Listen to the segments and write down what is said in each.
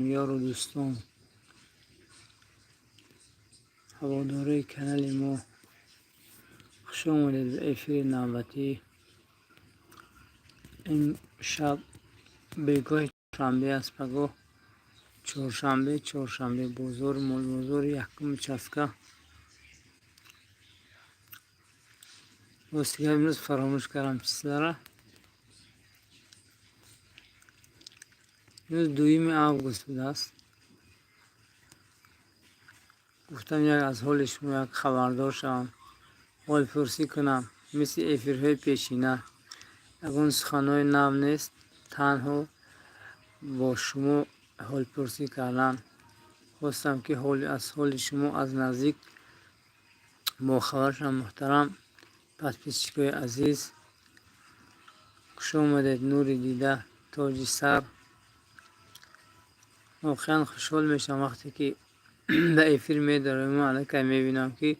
Ёру дӯстон, ҳаводорои канали мо, хуш омадед ба эфири навбатӣ. Ин шаб бегоҳи шанбе аст, пагоҳ чоршанбе, чоршанбе бозор, молбозори якум участка. Ростига, имрӯз фаромӯш кардам числара. Имрӯз 2 август будааст. Гуфтам, як аз ҳоли шумо як хабардор шавам, ҳолпурсӣ кунам. Мисли эфирҳои пешина ягон суханҳои нав нест, танҳо бо шумо ҳолпурсӣ кардан. Хостам, ки аз ҳоли шумо аз наздик бохабар шавам. Муҳтарам подписчикои азиз, хуш омадед, нури дида, тоҷи сар. Воқеан хушҳол мешавам, вақте ки ба эфир медароем, аллакай мебинам, ки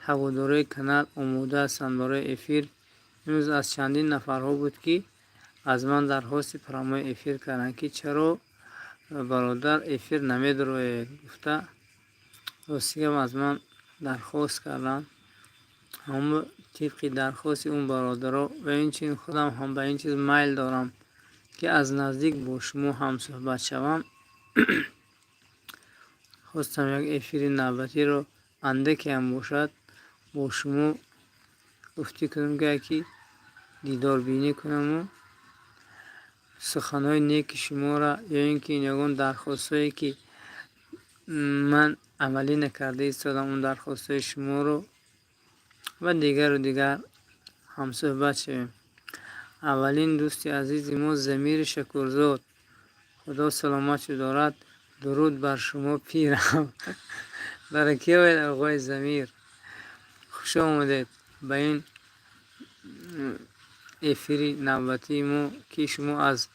ҳаводорои канал омода ҳастанд барои эфир. Имрӯз аз чандин нафарҳо буд, ки аз ман дархости прямой эфир карданд, ки чаро, бародар, эфир намедароед гуфта, ростигам аз ман дархост карданд. Ҳама тибқи дархости он бародаро ва инчунин худам ҳам ба ин чиз майл дорам, ки аз наздик бо шумо ҳамсӯҳбат шавам, хостам як эфири навбатиро андакеам бошад бо шумо гуфтӣ кунам, ки яки дидорбинӣ кунаму суханҳои неки шуморо ё ин ки ягон дархостҳое, ки ман амалӣ накарда истодам, он дархостҳои шуморо ва дигару дигар ҳамсӯҳбат шавем. Аввалин дӯсти азизи мо Замири Шакурзод, Худо саломатшо дорад. Дуруд бар шумо, пирам. Баракиёед, оғои Замир, хуш омадед ба ин эфири навбатии мо, ки шумо аз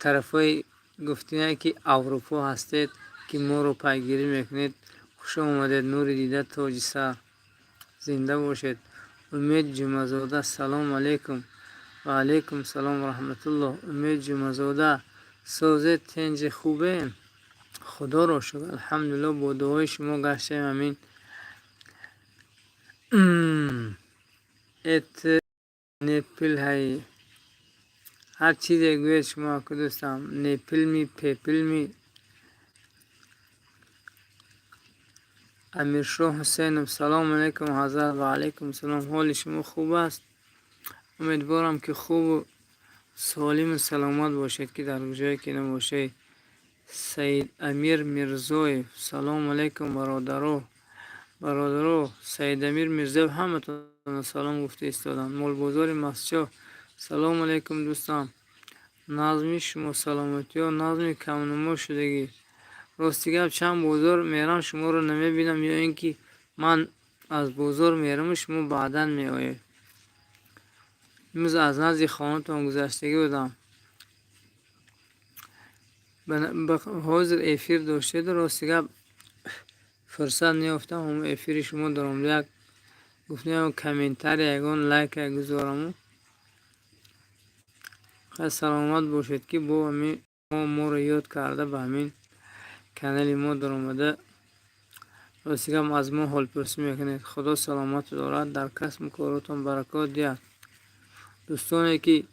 тарафҳои гуфтине, ки Аврупо ҳастед, ки моро пайгирӣ мекунед. Хуш омадед, нури дида, тоҷи сар, зинда бошед. Умед Ҷумъазода, салом алейкум. Ва алейкум салом раҳматуллоҳ. Умед Ҷумъазода, созед, тенҷи, хубе? Худоро шукр, алҳамдулилло, бо дуои шумо гаштаем. Амин. Эт непилҳай, ҳар чизе гӯед шумо, аку дӯстам, непилми пепилми. Амиршоҳ Ҳусейнов, салому алейкум, ҳазрат. Ва алейкум салом. Ҳоли шумо хуб аст? Умедворам, ки хубу солиму саломат бошед, ки дар ҷое ки набошед. Саид Амир Мирзоев, салому алейкум, бародаро. Бародаро, Саидамир Мирзоев ҳаматонро салом гуфта истоданд. Молбозори Масчоҳ, салому алейкум, дӯстам. Назми шумо, саломатиҳо? Назми камнумо шудагӣ. Рости гап, чанд бозор мерам, шуморо намебинам, ё ин ки ман аз бозор мераму шумо баъдан меоед. Имрӯз аз назди хонатон гузаштагӣ будам, ҳозир эфир доштеду, рости гап, фурсат неёфтам ҳамон эфири шумо даромада, як гуфтам, комментария, ягон лайка гузораму. Хай, саломат бошед, ки бо ҳамин моро ёд карда, ба ҳамин канали мо даромада, рости гап, аз мо ҳолпурсӣ мекунед. Худо саломат дорад, дар касбу коротон баракот диҳад. Дӯстоне, ки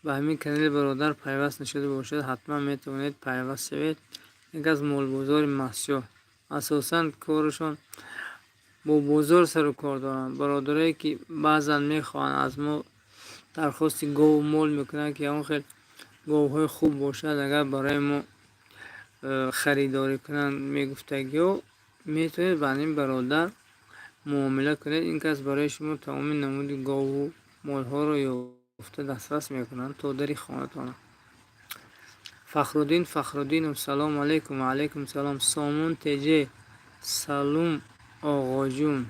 ба ҳамин канали бародар пайваст нашуда бошад, ҳатман метавонед пайваст шавед. Як аз молбозори Масчоҳ, асосан корашон бо бозор сару кор доранд. Бародарое, ки баъзан мехоҳанд, аз мо дархости гову мол мекунанд, ки ягон хел говҳои хуб бошад, агар барои мо харидорӣ кунанд мегуфтагиҳо, метавонед ба ҳамин бародар муомила кунед. Ин кас барои шумо тамоми намуди гову молҳоро ёфта дастрас мекунанд то дари хонатона. Фахруддин Фахруддинов, салому алейкум. Ва алейкум салом. Сомон Теҷе, салом, оғоҷун.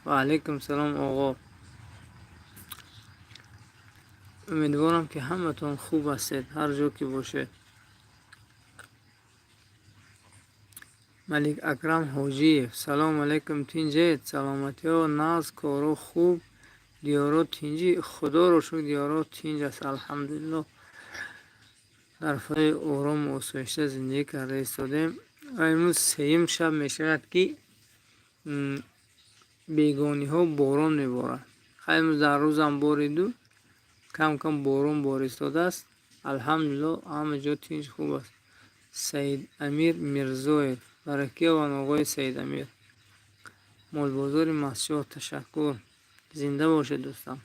Ва алейкум салом, оғо. Умедворам, ки ҳаматон хуб ҳастед, ҳар ҷо ки бошед. Малик Акрам Ҳоҷиев, салому алейкум, тинҷед, саломатиҳо, нағз, коро хуб, диёро тинҷӣ? Худоро шукр, диёро тинҷ аст, алҳамдулилло. Дар фазои орому осоишта зиндагӣ карда истодем ва имрӯз сеюм шаб мешавад, ки бегониҳо борон меборад. Хай, имрӯз дар рӯзам бориду, кам кам борон бористодааст. Алҳамдулилло, ҳама ҷо тинч, хуб аст. Саид Амир Мирзоев, баракиёван, оғои Саид Амир. Молбозори Мастчоҳ, ташаккур, зинда бошед, дӯстам.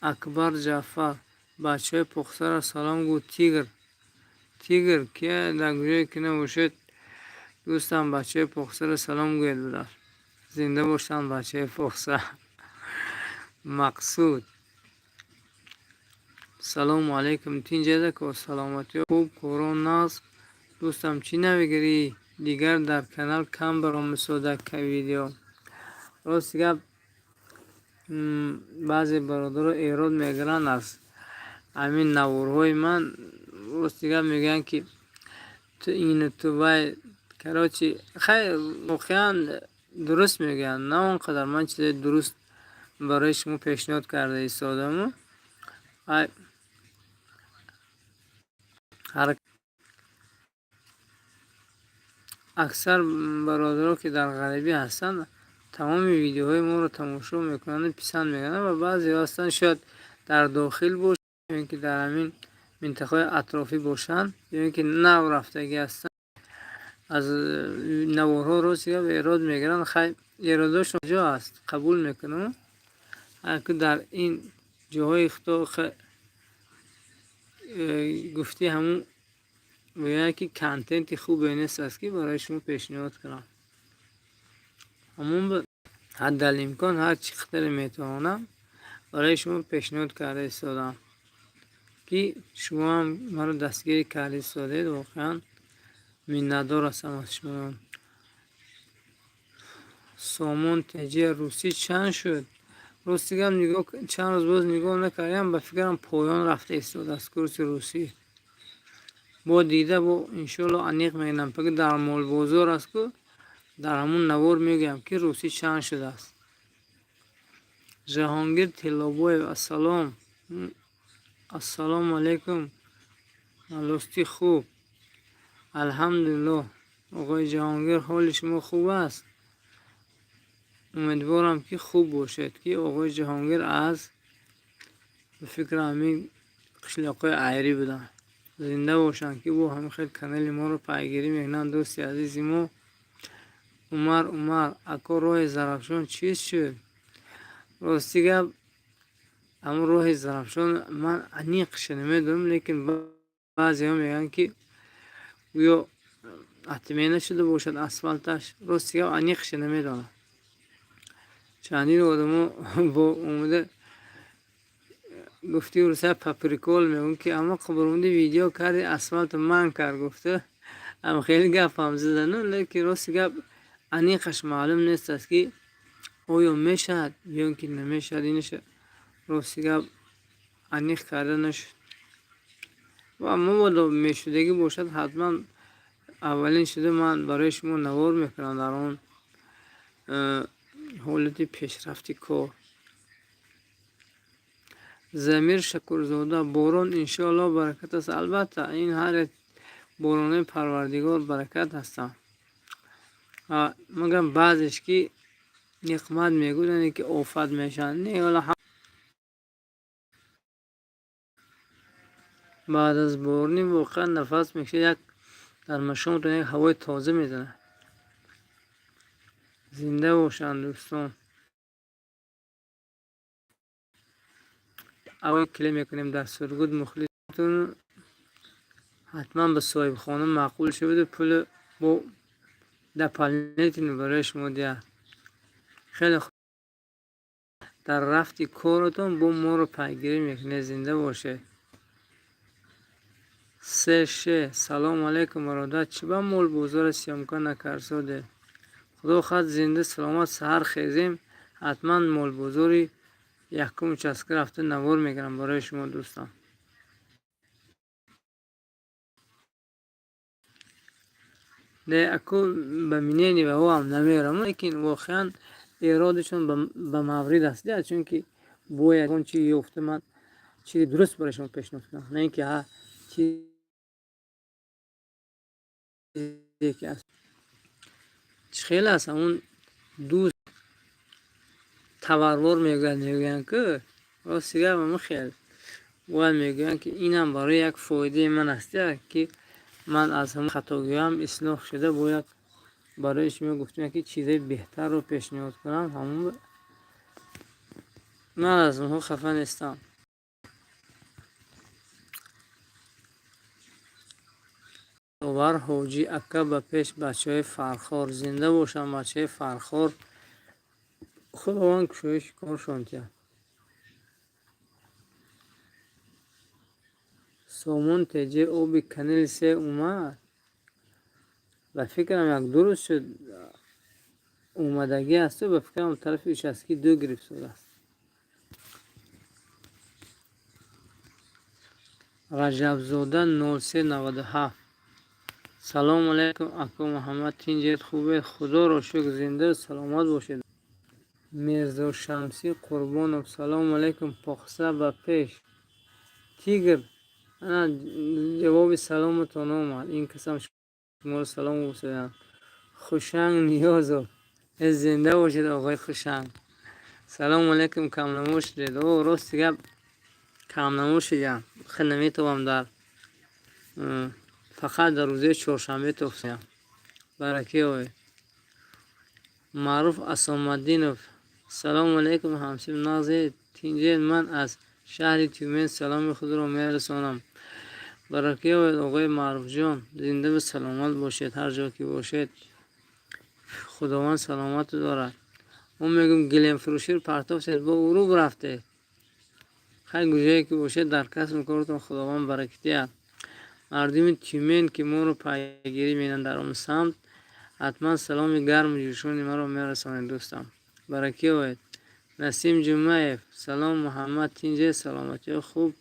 Акбар Ҷаъфар, бачаҳои Похсара салом гӯ. Тигр, Тигр, кия дар куҷое ки набошед, дӯстам, бачаҳои Похсара салом гӯед будааст. Зинда бошанд бачаҳои Похса. Мақсуд, салому алайкум, тинҷадако, саломатиҳо хуб, корон нағз? Дӯстам, чӣ навигирӣ? Дигар дар канал кам баромисода видео. Рости гап, баъзе бародаро эрод мегиранд аз ҳамин наворҳои ман. Рости гап, мегӯянд, ки ту ину, ту вай, короче, хай, воқеан дуруст мегӯянд. На он қадар ман чизои дуруст барои шумо пешниҳод карда истодаму. Ай, аксар бародаро, ки дар ғарибӣ ҳастанд, тамоми видеоҳои моро тамошо мекунанду писанд мекунанд ва баъзеҳо ҳастанд, шояд дар дохил бошанд ё ин ки дар ҳамин минтақаҳои атрофӣ бошанд ё ин ки нав рафтагӣ ҳастанд, аз наворҳо, рости гап, эрод мегиранд. Хай, эродошон ҷо аст, қабул мекунам. Ку дар ин ҷоҳои худо гуфтӣ, ҳамун гӯяд, ки контенти хубе нест аст, ки барои шумо пешниҳод кунам. Ҳамун ҳаддалимкон ҳар чӣ қадре метавонам, барои шумо пешниҳод карда истодам, ки шумоам маро дастгирӣ карда истодед. Воқеан миннатдор ҳастам аз шумоён. Сомон теҷи русӣ чанд шуд? Рости гап, нигоҳ, чанд рӯз боз нигоҳ накардам. Ба фикрам, поён рафта истодааст курси русӣ. Бо дида, бо иншоалло аниқ мегӯям. Паки дар молбозор аст ку, дар ҳамун навор мегӯям, ки русӣ чанд шудааст. Ҷаҳонгир Тиллобоев, ассалом, ассалому алайкум, малости хуб, алҳамдулиллоҳ. Оғои Ҷаҳонгир, ҳоли шумо хуб аст? Умедворам, ки хуб бошед. Ки оғои Ҷаҳонгир аз, ба фикрам, ҳамин қишлоқҳои айрӣ буданд. Зинда бошанд, ки бо ҳамин хел канали моро пайгирӣ мекунанд, дӯсти азизи мо. Умар Умар, ако, роҳи Зарафшон чиз шуд? Рости гап, ҳамун роҳи Зарафшон ман аниқша намедонам, лекин баъзеҳо мегӯянд, ки гӯё отмена шуда бошад асфалташ. Рости гап, аниқша намедонам. Чандин одамо бо омада гуфти, рӯса по приколу мегӯм, ки аммо қабрумди видео карди, асфалту ман кард гуфта, ам хеле гапам задану. Лекин рости гап, аниқаш маълум нест аст, ки оё мешавад ё ин ки намешавад. Инаша, рости гап, аниқ карда нашуд ва мабодо мешудагӣ бошад, ҳатман аввалин шуда ман барои шумо навор мекунам дар он ҳолати пешрафти кор. Замир Шакурзода, борон иншоалло баракат аст. Албатта, ин ҳар як боронои Парвардигор баракат ҳастанд. Магар баъзеш ки неъмат мегӯянд, ки офат мешаванд. Не, ҳоло баъд аз боронӣ воқеан нафас мекашед, як дар машомтон як ҳавои тоза мезанад. Зинда бошанд дӯстон. Аввал кле мекунем дар Сургут, мухлисатон ҳатман ба соҳибхона маъқул шаваду пули бо дополнительно барои шумо диҳад. Хеле хуб, дар рафти коротон бо моро пайгирӣ мекунед. Зинда бошед. Се ш, салому алайкум, бародар, чӣ ба молбозора съёмка накарсоде? Худо хоҳад, зинда саломат саҳар хезем, ҳатман молбозори якум участка рафта навор мегирам барои шумо, дӯстон. Не, аку ба мнени ваҳоам намерам, лекин воқеан эродашон ба маврид аст, чунки бояд он чи ёфта, ман чизи дуруст барои шумо пешниҳод кунам, на ин ки чи. Ки аст, чӣ хел аст, ҳамун дӯст таварвор мегӯяд, мегӯянд, ки рости гап, ҳамун хел бояд мегӯянд, ки инам барои як фоидаи ман аст, ки ман аз ҳамун хатогиҳоам ислоҳ шуда, бояд барои шумо гуфтем, ки чизои беҳтарро пешниҳод кунам. Ҳамун ман аз онҳо хафа нестам. Довар Ҳоҷӣ ака, ба пеш, бачаҳои Фархор! Зинда бошанд бачаҳои Фархор, Худованд кушоиши коршон диҳад. Сомон теҷе оби канали се омад. Ба фикрам, як-ду рӯз шуд омадагӣ асту, ба фикрам, тарафи участки ду гирифтодааст. Раҷабзода 0397. Салому алайкум, ако Муҳаммад, тинҷед, хубед? Худоро шукр, зинда саломат бошед. Мирзошамсӣ Қурбонов, салому алайкум, похса, ба пеш, тигр! Ана ҷавоби саломатон омад, ин касам шуморо салом гуфтаанд. Хушанг Ниёзов, зинда бошед, оғои Хушанг. Салому алайкум, камнамо шудед? О, рости гап, камнамо шудам, хел наметавонам, дар фақат дар рӯзаи чоршанбе тофтам. Баракӣ оед. Маъруф Асомаддинов, салому алайкум, ҳамсиф, нағзед, тинҷед? Ман аз шаҳри Тюмен саломи худро мерасонам. Баракӣ оед, оғои Маъруфҷон, зиндаву саломат бошед, ҳар ҷо ки бошед, Худованд саломату дорад. Мо мегӯем, гилемфурӯширо партофтед, бо уруб рафтед. Хайр, куҷое ки бошед, дар касбу кортон Худованд баракӣ диҳад. Мардуми Тюмен, ки моро пайгирӣ менанд дар он самт, ҳатман саломи гарму ҷӯшони маро мерасонед, дӯстам. Баракӣ оед. Насим Ҷумаев, салом, Муҳаммад, тинҷед, саломатиҳо хуб,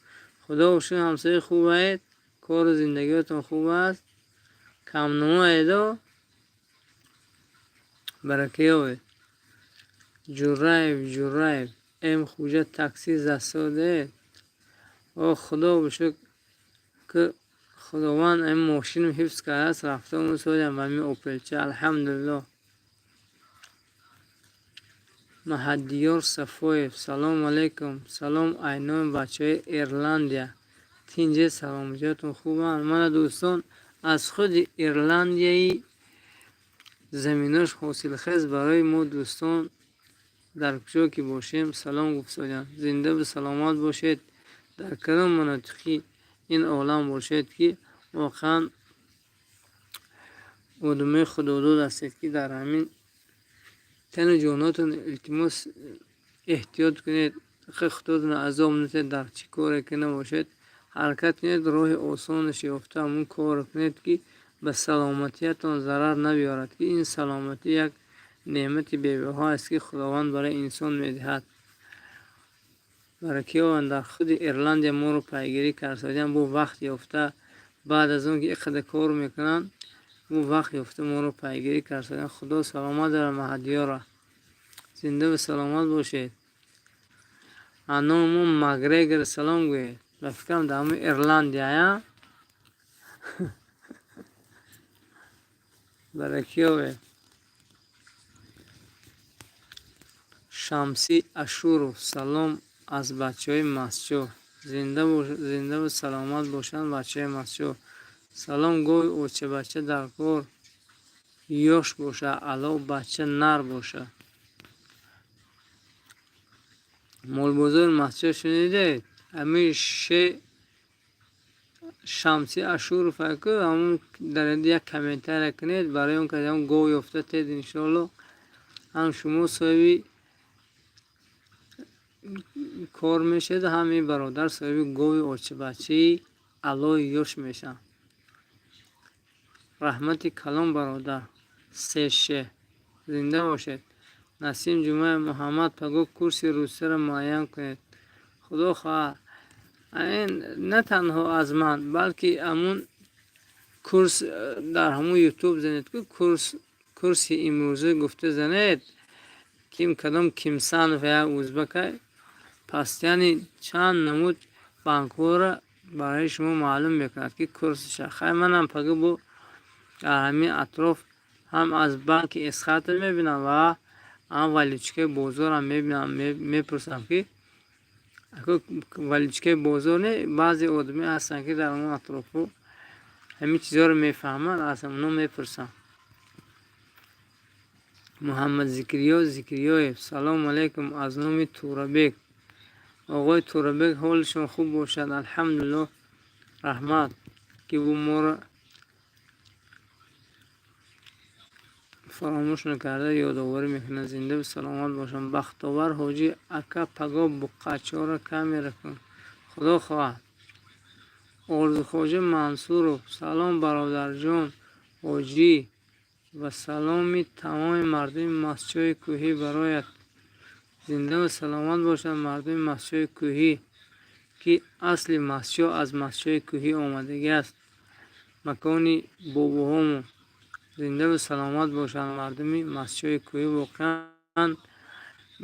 Худоро шукр, ҳамсояи хубаед, кору зиндагиётон хуб аст, камнамоедо. Баракӣ оед. Ҷурраев Ҷурраев М Хуҷа, такси засодед? О, Худоро шукр, ки Худованд ин мошинам ҳифз кардааст, рафта омадам ба ҳамин Опелча, алҳамдулиллоҳ. Маҳаддиёр Сафоев, салому алайкум, салом айноми бачаҳои Ирландия, тинҷед, саломатиётон хубанд? Мана, дӯстон, аз худи Ирландияи заминош ҳосилхез барои мо дӯстон дар куҷо ки бошем салом гуфтоданд. Зиндаву саломат бошед, дар кадом манотиқи ин олам бошед, ки воқеан одамои худодод ҳастед, ки дар ҳамин тану ҷонотон, илтимос, эҳтиёт кунед, худотонро азоб надиҳед. Дар чӣ коре ки набошед, ҳаракат кунед, роҳи осонаш ёфта, ҳамун корро кунед, ки ба саломатиятон зарар набиёрад, ки ин саломатӣ як неъмати бебаҳо аст, ки Худованд барои инсон медиҳад. Баракӣ ованд, дар худи Ирландия моро пайгирӣ кардсодиам, бо вақт ёфта, баъд аз он ки ин қадар кор мекунанд, бо вақт ёфта моро пайгирӣ кардсодиам. Худо саломат дорад Маҳаддиёра, зиндаву саломат бошед. Номи мо Макгрегор салом гӯед. Ба фикрам, дар ҳамун Ирландия. Баракӣ овед. Шамсӣ Ашуров, салом аз бачаҳои Мастчоҳ. Зиндаву саломат бошанд бачаҳои Мастчоҳ. Салом, гови очабача дар кор ёш боша, ало бача нар боша. Молбозори Мастчоҳ, шунидед? Ҳамин ше Шамсӣ Ашуров аку, ҳамун дар як комментария кунед барои он ки ҳамун гов ёфта тед, иншоалло, ҳам шумо соҳиби кор мешавед, ҳам ин бародар соҳиби гови очабачаи алои ёш мешавад. Раҳмати калон, бародар сеше, зинда бошед. Насим Ҷумаев, Муҳаммад, паго курси русияро муайян кунед. Худо хоҳад, ин на танҳо аз ман, балки ҳамун курс дар ҳамун Ютуб занед, ку курс, курси имрӯза гуфта занед, ким кадом Кимсанов, як узбака, пас яъне чанд намуд банкҳоро барои шумо маълум мекунад, ки курсиша. Хай, манам пага бо Дар ҳамин атроф ҳам аз банки Эсхата мебинам ва ҳам валючкаи бозорам мебинам, мепурсам, ки валючкаи бозор не, баъзе одаме ҳастанд, ки дар он атрофу ҳамин чизҳоро мефаҳманд, аз ҳамоно мепурсам. Муҳаммад Зикриё Зикриёев, салому алайкум аз номи Турабек. Оғои Турабек, ҳолишон хуб бошад, алҳамдулиллоҳ. Раҳмат, ки бу моро фаромӯш накарда ёдоварӣ мекунад. Зиндаву саломат бошанд. Бахтовар Ҳоҷӣ, ака, пагоҳ буққачора камера кун, худо хоҳад. Орзухоҷа Мансуров, салом, бародарҷон Ҳоҷӣ, ва саломи тамоми мардуми Мастчои кӯҳӣ бароят. Зиндаву саломат бошанд мардуми Мастчои кӯҳӣ, ки асли Мастчо аз Мастчои кӯҳӣ омадагӣ аст, макони бобоҳомон. Зиндаву саломат бошанд мардуми Мастчои кӯҳӣ. Воқеан,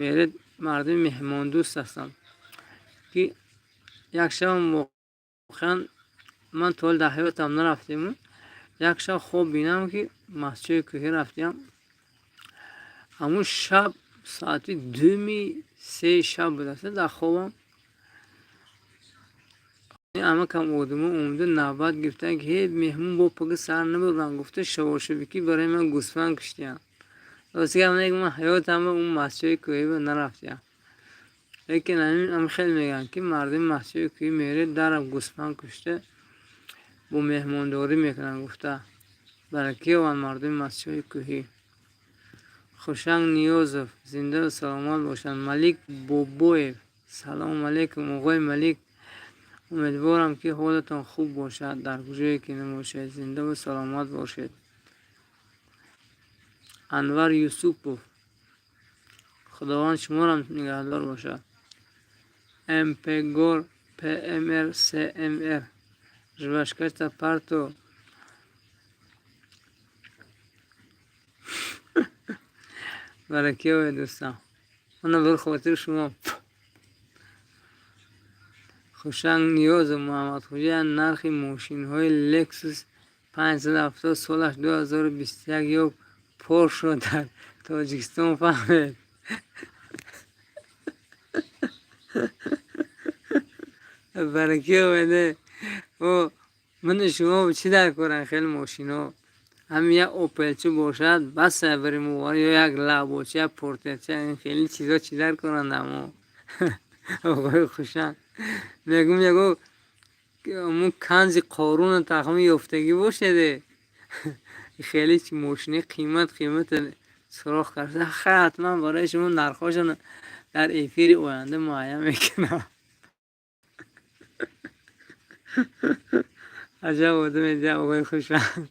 меред, мардуми меҳмондӯст ҳастанд, ки як шабам воқеан ман то ҳол дар ҳаётам нарафтему, як шаб хоб бинам, ки Мастчои кӯҳӣ рафтиям. Ҳамун шаб соати 2-ми 3 шаб будааст. Дар хобам амакам одамо омада навбат гирифтанд, ки ҳе, меҳмон бо пага сар набурданд, гуфта, шавошавикӣ барои ман гӯсфанд куштиянд. Рости гап, ман ҳаётамба он Мастчои кӯҳиба нарафтиям, лекин ҳамин хел мегӯянд, ки мардуми Мастчои кӯҳӣ меред, дарам гӯсфанд кушта, бо меҳмондорӣ мекунанд, гуфта. Баракӣ ёбанд мардуми Мастчои кӯҳӣ. Хушанг Ниёзов, зиндаву саломат бошанд. Малик Бобоев, салому алайкум, оғои Малик. Умедворам, ки ҳолатон хуб бошад, дар куҷое ки набошед, зиндаву саломат бошед. Анвар Юсупов, Худованд шуморам нигаҳдор бошад. Мпгор пмр смр жвачката парто. Баракӣ ёбед, дӯстам. Ана бір хотир шумо. Хушанг Ниёзов, Муҳаммадхоҷа, нархи мошинҳои Лексус 570 солаш 2021 ё Поршро дар Тоҷикистон фаҳмед. Баракӣ ёбед. О, мани шумо чӣ дар коранд хеле мошинҳо? Ҳамин як Опелча бошад, бас бари мо, ё як Лабоча, як Портерча, ин хеле чизо чӣ дар коранд мо? Оғои Хушанг, мегум, яго мо канзи Қоруна тахми ёфтагӣ бошеде, хеле мошини қимат қимат суроғ карда. Хай, ҳатман барои шумо нархҳошон дар эфири оянда муайян мекунам. Аҷаб одаме дия оғои Хушанг.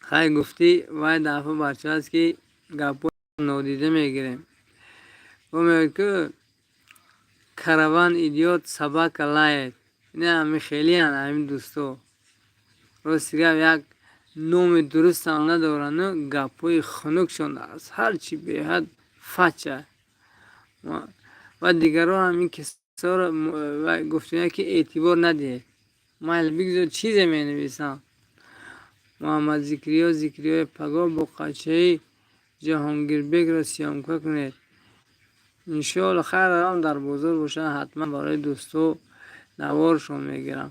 Хай, гуфтӣ, вай дафъа бача аст, ки гапҳо нодида мегирем. Ӯ мегӯяд, ки караван идёт, собака лает. Ина ҳами хелиян ҳамин дӯсто. Рости гап, як номи дурустам надорану гапҳои хунукшон аз ҳар чӣ беҳад фача. Ва дигарон ҳамин кисоро гуфтем, ки эътибор надиҳед, майли, бигзор чизе менависам. Муҳаммад Зикриё Зикриёев, пагоҳ буққачаи Ҷаҳонгирбекро съёмка кунед, иншоалло. Хайр, арам дар бозор бошад, ҳатман барои дӯсто наворшон мегирам.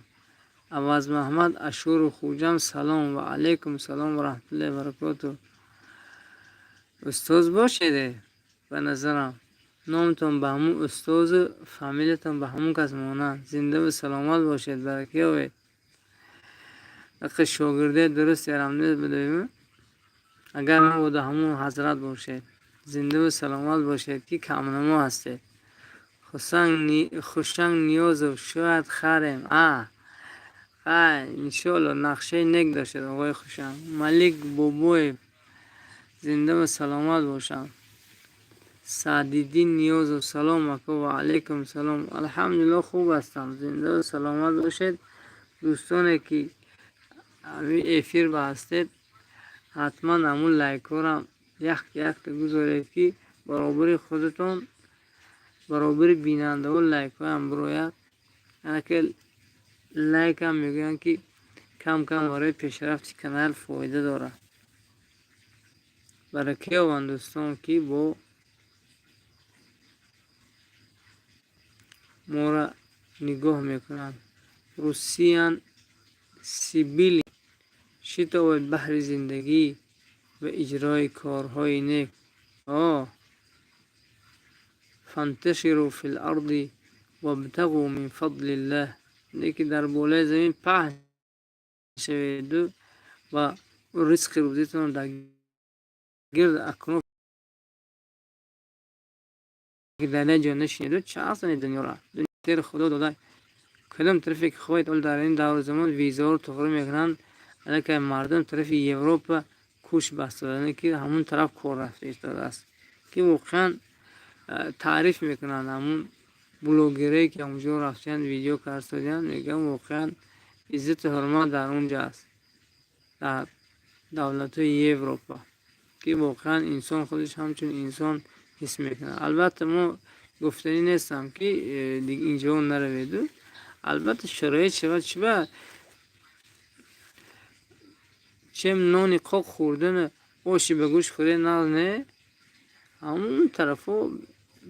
Авазмаҳмад Ашуров Хуҷам, салом. Ва алайкум салом ва раҳматуллоҳи баракоту. Устоз бошеде, ба назарам номтон ба ҳамун устозу фамилиятон ба ҳамун кас монанд. Зиндаву саломат бошед, баракӣ ёбед. Ақи шогирде дуруст ярам нест будем, агар набуда ҳамун ҳазрат бошед. Зиндаву саломат бошед, ки камнамо ҳастед. Хушанг Ниёзов, шояд харем. А хай, иншоалло, нақшаи нек доштед, оғои Хушанг. Малик Бобоев, зиндаву саломат бошанд. Саъдиддин Ниёзов, салом, ака. Ва алайкум салом. Алҳамдулилло, хуб ҳастам, зиндаву саломат бошед. Дӯстоне ки ҳамин эфир ба ҳастед, ҳатман ҳамун лайкҳоро якта якта гузоред, ки баробари худатон, баробари бинандаҳо лайкҳоям бирояд. Анаки лайкам мегӯянд, ки Кам-кам барои пешрафти канал фоида дорад. Баракӣ ёбанд дӯстон, ки бо моро нигоҳ мекунанд. Русиян Сибили шитобед баҳри зиндагӣ ва иҷрои корҳои нек. О фанташиру фил арди вабтағу мин фадлиллаҳ. Ки дар болои замин паҳн шаведу ва ризқи рӯзитонро дар гирд акноф дар як ҷо нашинеду чӣ аст дунёро? Дунёро Худо дода. Кадом тарафе ки хоҳед, ҳол дар ин давру замон визаҳоро туғрӣ мекунанд, аллакай мардум тарафи Европа кӯш баста, ки ҳамон тараф кор рафта истодааст. Ки воқеан таъриф мекунанд ҳамон блогерое, ки ҳамонҷо рафтаанд, видео карстодианд, мегӯянд, воқеан иззату ҳурмат дар он ҷо аст, дар давлатҳои Европа, ки воқеан инсон худаш ҳамчун инсон ҳис мекунад. Албатта, мо гуфтанӣ нестам, ки инҷо нараведу. Албатта, шароит шавад, чиба чем нони қоқ хӯрдану оши ба гӯшт хӯрда нағз не, ҳамон тарафҳо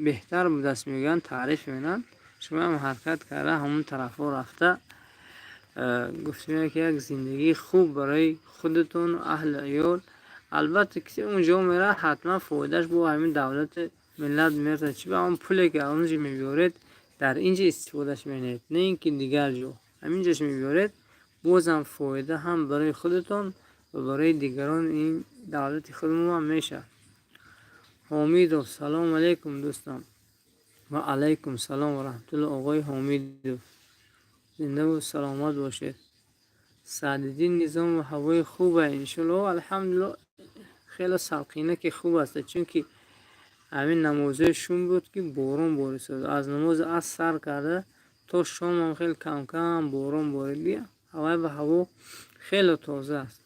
беҳтар будааст, мегӯянд, таъриф мекунанд. Шумоам ҳаракат карда, ҳамон тарафҳо рафта, гуфтем, ки як зиндагии хуб барои худатону аҳлу аёл. Албатта, кисе он ҷо меравад, ҳатман фоидааш бо ҳамин давлати миллат мерасад. Чиба он пуле, ки аз он ҷо мебиёред, дар ин ҷо истифодааш менаед, на ин ки дигар ҷо. Ҳамин ҷош мебиёред, бозам фоида ҳам барои худатон ва барои дигарон ин давлати худамон мешавад. Ҳомидов, салому алайкум, дӯстон. Ва алайкум салом ва раҳматулло, оғои Ҳомидов. Зиндаву саломат бошед. Саъдиддин Низомов, ҳавои хуба, иншоалло, алҳамдулилло, хеле салқина ки хуб аст, чунки ҳамин намозҳои шум буд, ки борон борисод. Аз намози аср сар карда то шомам хеле кам-кам борон борид. Ҳавай ба ҳаво хеле тоза аст.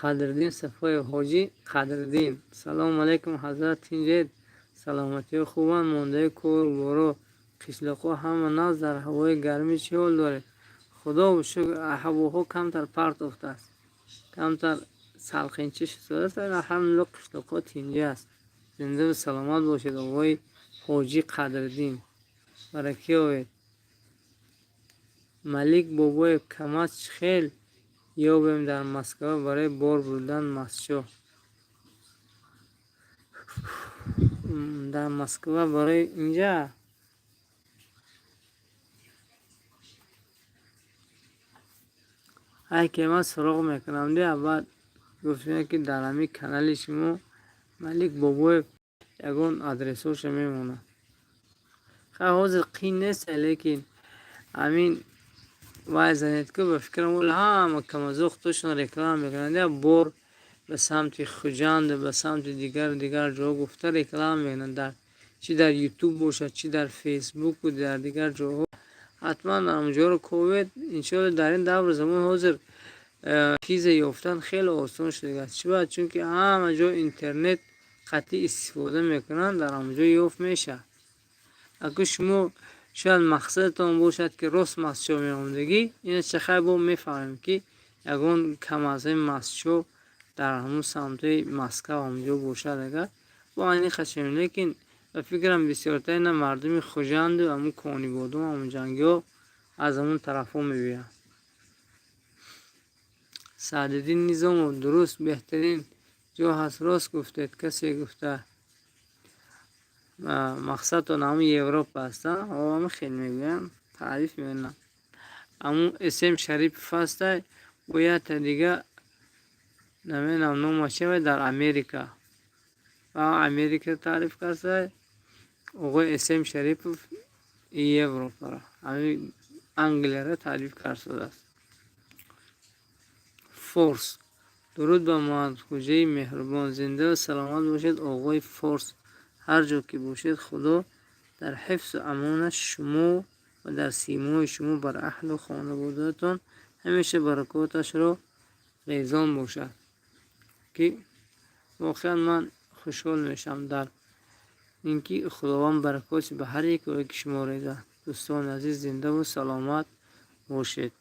Қадриддин Сафоев, ҳоҷӣ Қадриддин. Салому алайкум, ҳазрат, тинҷед? Саломатиҳо хубанд? Мондаи кору боро, қишлоқҳо ҳама нағз? Дар ҳавои гармӣ чӣ ҳол доред? Худову шукр, ҳавоҳо камтар партофтааст, камтар салқинчӣ шудааст. Алҳамдулилло, қишлоқҳо тинҷӣ аст. Зиндаву саломат бошед, оғои ҳоҷӣ Қадриддин. Баракӣ ёбед. Малик Бобоев, КамАЗ чӣ хел ёбем дар Москва барои бор бурдан масчоҳ? Дар Москва барои инҷа ай ки ман суроғ мекунам, ди баъд гуфтем, ки дар ҳамин канали шумо Малик Бобоев ягон адресҳоша мемонад. Хай, ҳозир қин нест, лекин ҳамин вай занед, ки ба фикрам ол ҳама КамАЗо худошон реклама мекунанд, я бор ба самти Хуҷанд, ба самти дигару дигар ҷоҳо гуфта реклама мекунанд, дар чӣ дар Ютуб бошад, чӣ дар Фейсбуку дар дигар ҷоҳо. Ҳатман ҳамонҷоро ковед, иншоалло. Дар ин давру замон ҳозир чизе ёфтан хеле осон шудааст. Чиба? Чунки ҳама ҷо интернет қатъӣ истифода мекунанд, дар ҳамонҷо ёфт мешавад. Аку шумо шояд мақсадатон бошад, ки рост масчоҳ меомадагӣ, ина чахай бо мефаҳмем, ки ягон КамАЗҳои масчоҳ дар ҳамон самтҳои Москва ҳамонҷо бошад, агар бо аниқ шавем. Лекин ба фикрам, бисёртар ина мардуми Хуҷанду ҳамун Конибодом, ҳамун ҷангиҳо аз ҳамон тарафҳо мебиёянд. Саъдиддин Низомов, дуруст, беҳтарин ҷо ҳаст, рост гуфтед. Касе гуфта, мақсадтон ҳамун Европа аст, ҳама хел мегӯянд, таъриф мекунанд. Ҳамун См Шарипов ҳастай, ӯ якта дига, намедонам номаш чи, дар Америка, Америка таъриф кардааст. Оғои См Шарипов Европаро, ҳамин Англияро таъриф кардааст. Форс, дуруд ба Муҳаммадхоҷаи меҳрубон. Зиндаву саломат бошед, оғои Форс. Ҳар ҷо ки бошед, Худо дар ҳифзу амонаш шумо ва дар симои шумо бар аҳлу хонаводаатон ҳамеша баракоташро резон бошад, ки воқеан ман хушҳол мешавам дар Ин ки Худованд баракоти ба ҳар яке ки шумо резад. Дӯстони азиз, зиндаву саломат бошед.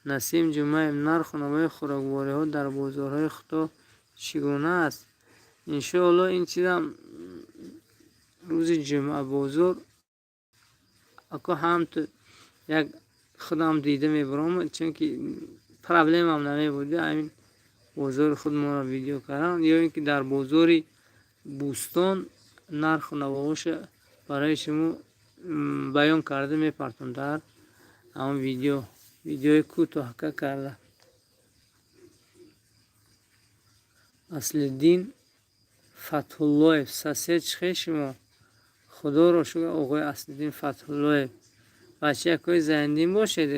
Насим Ҷумъаев: нарху навои хӯроквориҳо дар бозорҳои Хито чӣ гуна аст? Иншоалло, ин чизам рӯзи ҷумъа бозор ако ҳамту як худам дида мебарам, чунки проблемам намебуд ҳамин бозори худмонро видео кардан ё ин ки дар бозори Бӯстон нарху навоҳоша барои шумо баён карда мепартом дар ҳамон видео, видеои кӯтоҳка карда. Аслиддин Фатҳуллоев: сосед, чӣ хел шумо? Худоро шукр, оғои Аслиддин Фатҳуллоев. Бачаякҳои Зайниддин бошед,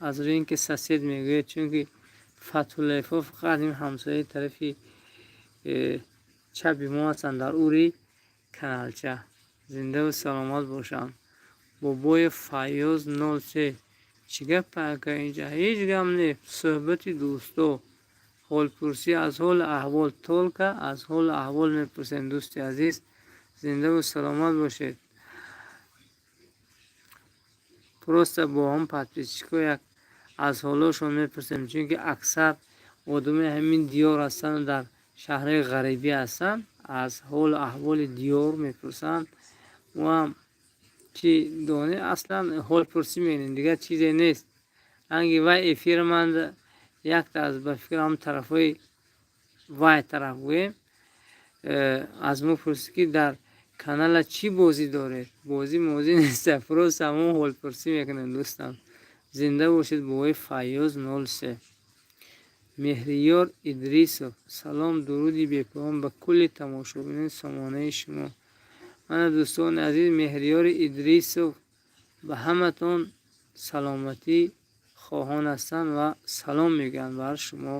аз рӯи ин ки сосед мегӯед, чунки Фатҳуллоевҳо фақат ин ҳамсояи тарафи чапи мо ҳастанд дар ури каналча. Зиндаву саломат бошанд. Бобоев Файёз 03: чӣ гап ака инҷа? Ҳеҷ гап не, суҳбати дӯсто, ҳолпурсӣ аз ҳолу аҳвол, только аз ҳолу аҳвол мепурсем, дӯсти азиз. Зиндаву саломат бошед. Просто бо ҳам подписчикҳо як аз ҳолошон мепурсем, чунки аксар одамои ҳамин диёр ҳастанду дар шаҳрҳои ғарибӣ ҳастанд, аз ҳолу аҳволи диёр мепурсанд. Мо ҳам чӣ донем, аслан ҳолпурсӣ мекунем, дигар чизе нест. Ранги вай эфир ман якта аз ба фикр ҳам тарафҳои вай тараф гӯем, аз мо пурсид, ки дар канала чӣ бозӣ доред? Бозӣ мозӣ нест, просто ҳамон ҳолпурсӣ мекунем, дӯстам. Зинда бошед, бобои Файёз 03. Меҳриёр Идрисов: салом, дуруди бепоён ба кулли тамошобинони сомонаи шумо. Мана, дӯстони азиз, Меҳриёри Идрисов ба ҳаматон саломатӣ хоҳон ҳастанд ва салом мегӯянд бар шумо,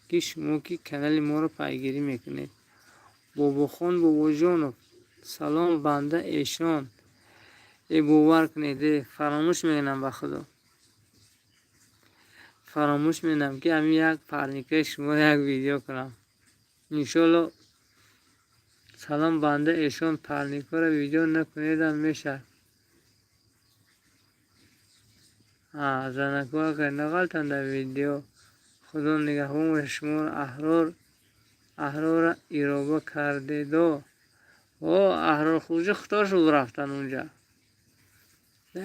ки шумо ки канали моро пайгирӣ мекунед. Бобохон Бобоҷонов: салом, банда эшон. Э, бовар кунед, э, фаромӯш мекунам, ба Худо, фаромӯш мекунам, ки ҳамин як парникаи шуморо як видео кунам, иншоалло. Салом, банда эшон, парникҳоро видео накунедам мешавад. Занакҳо нағалтанд дар видео. Худо нигаҳбон бошад шуморо. Аҳрор Аҳрора ироба кардедо. О, Аҳрор хуҷа худо шуд, рафтан унҷа.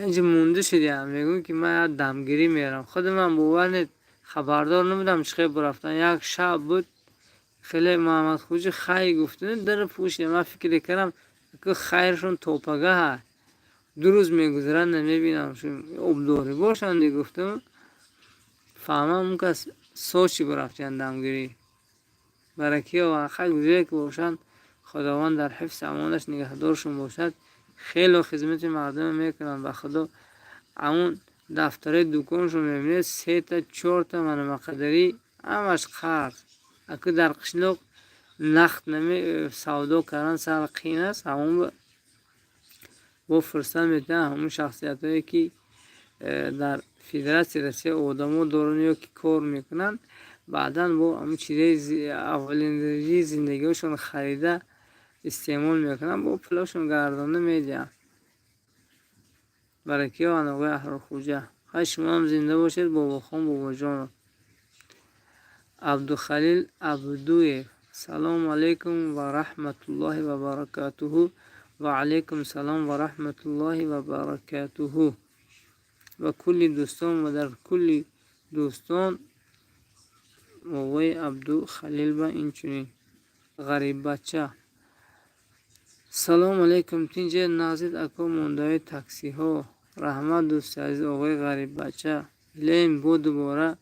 Инҷа монда шудиам, мегӯм, ки ман як дамгирӣ мерам. Худи ман, бовар нет, хабардор набудам, чӣ хел бурафтан. Як шаб буд, хеле Муҳаммадхуҷа хай гуфту дара пӯшидам. Ман фикр кардам, хайршон то пагаҳа. 2 рӯз мегузарад, намебинамшон. Обдорӣ бошанд, гуфтам. Фаҳмам, он кас Сочи бурафтиянд дамгирӣ. Баракиё, хай, куҷое ки бошанд, Худованд дар ҳифзи амонаш нигаҳдоршон бошад. Хело хизмати мардума мекунанд, ба Худо. Ҳамун дафтараи дуконшон мебинед, сета, чорта манамақадарӣ, ҳамаш қарз. Аку дар қишлоқ нақд наме савдо кардан сар қиин аст. Ҳамон бо фурсат метавонанд ҳамун шахсиятҳое, ки дар Федератсияи Россия одамо доранд ё ки кор мекунанд, баъдан бо ҳамун чизҳои аввалин дараҷаи зиндагиҳошон харида истеъмол мекунанд, бо пулошон гардонда медиҳанд. Баракиёванд, оғои Аҳрорхӯҷа. Хай, шумоам зинда бошед, Бобохон Бобоҷонов. Абдухалил Абдуев: салому алайкум ва раҳматуллоҳи ва баракатуҳу. Ва алайкум салом ва раҳматуллоҳи ва баракатуҳу ва кулли дӯстон ва дар кулли дӯстон, оғои Абдухалил ба инчунин. Ғариббача: салому алайкум, тинҷе нағзид ако, мондаҳои таксиҳо. Раҳмат, дӯсти азиз, оғои Ғариббача. Илоҳим, бо дубора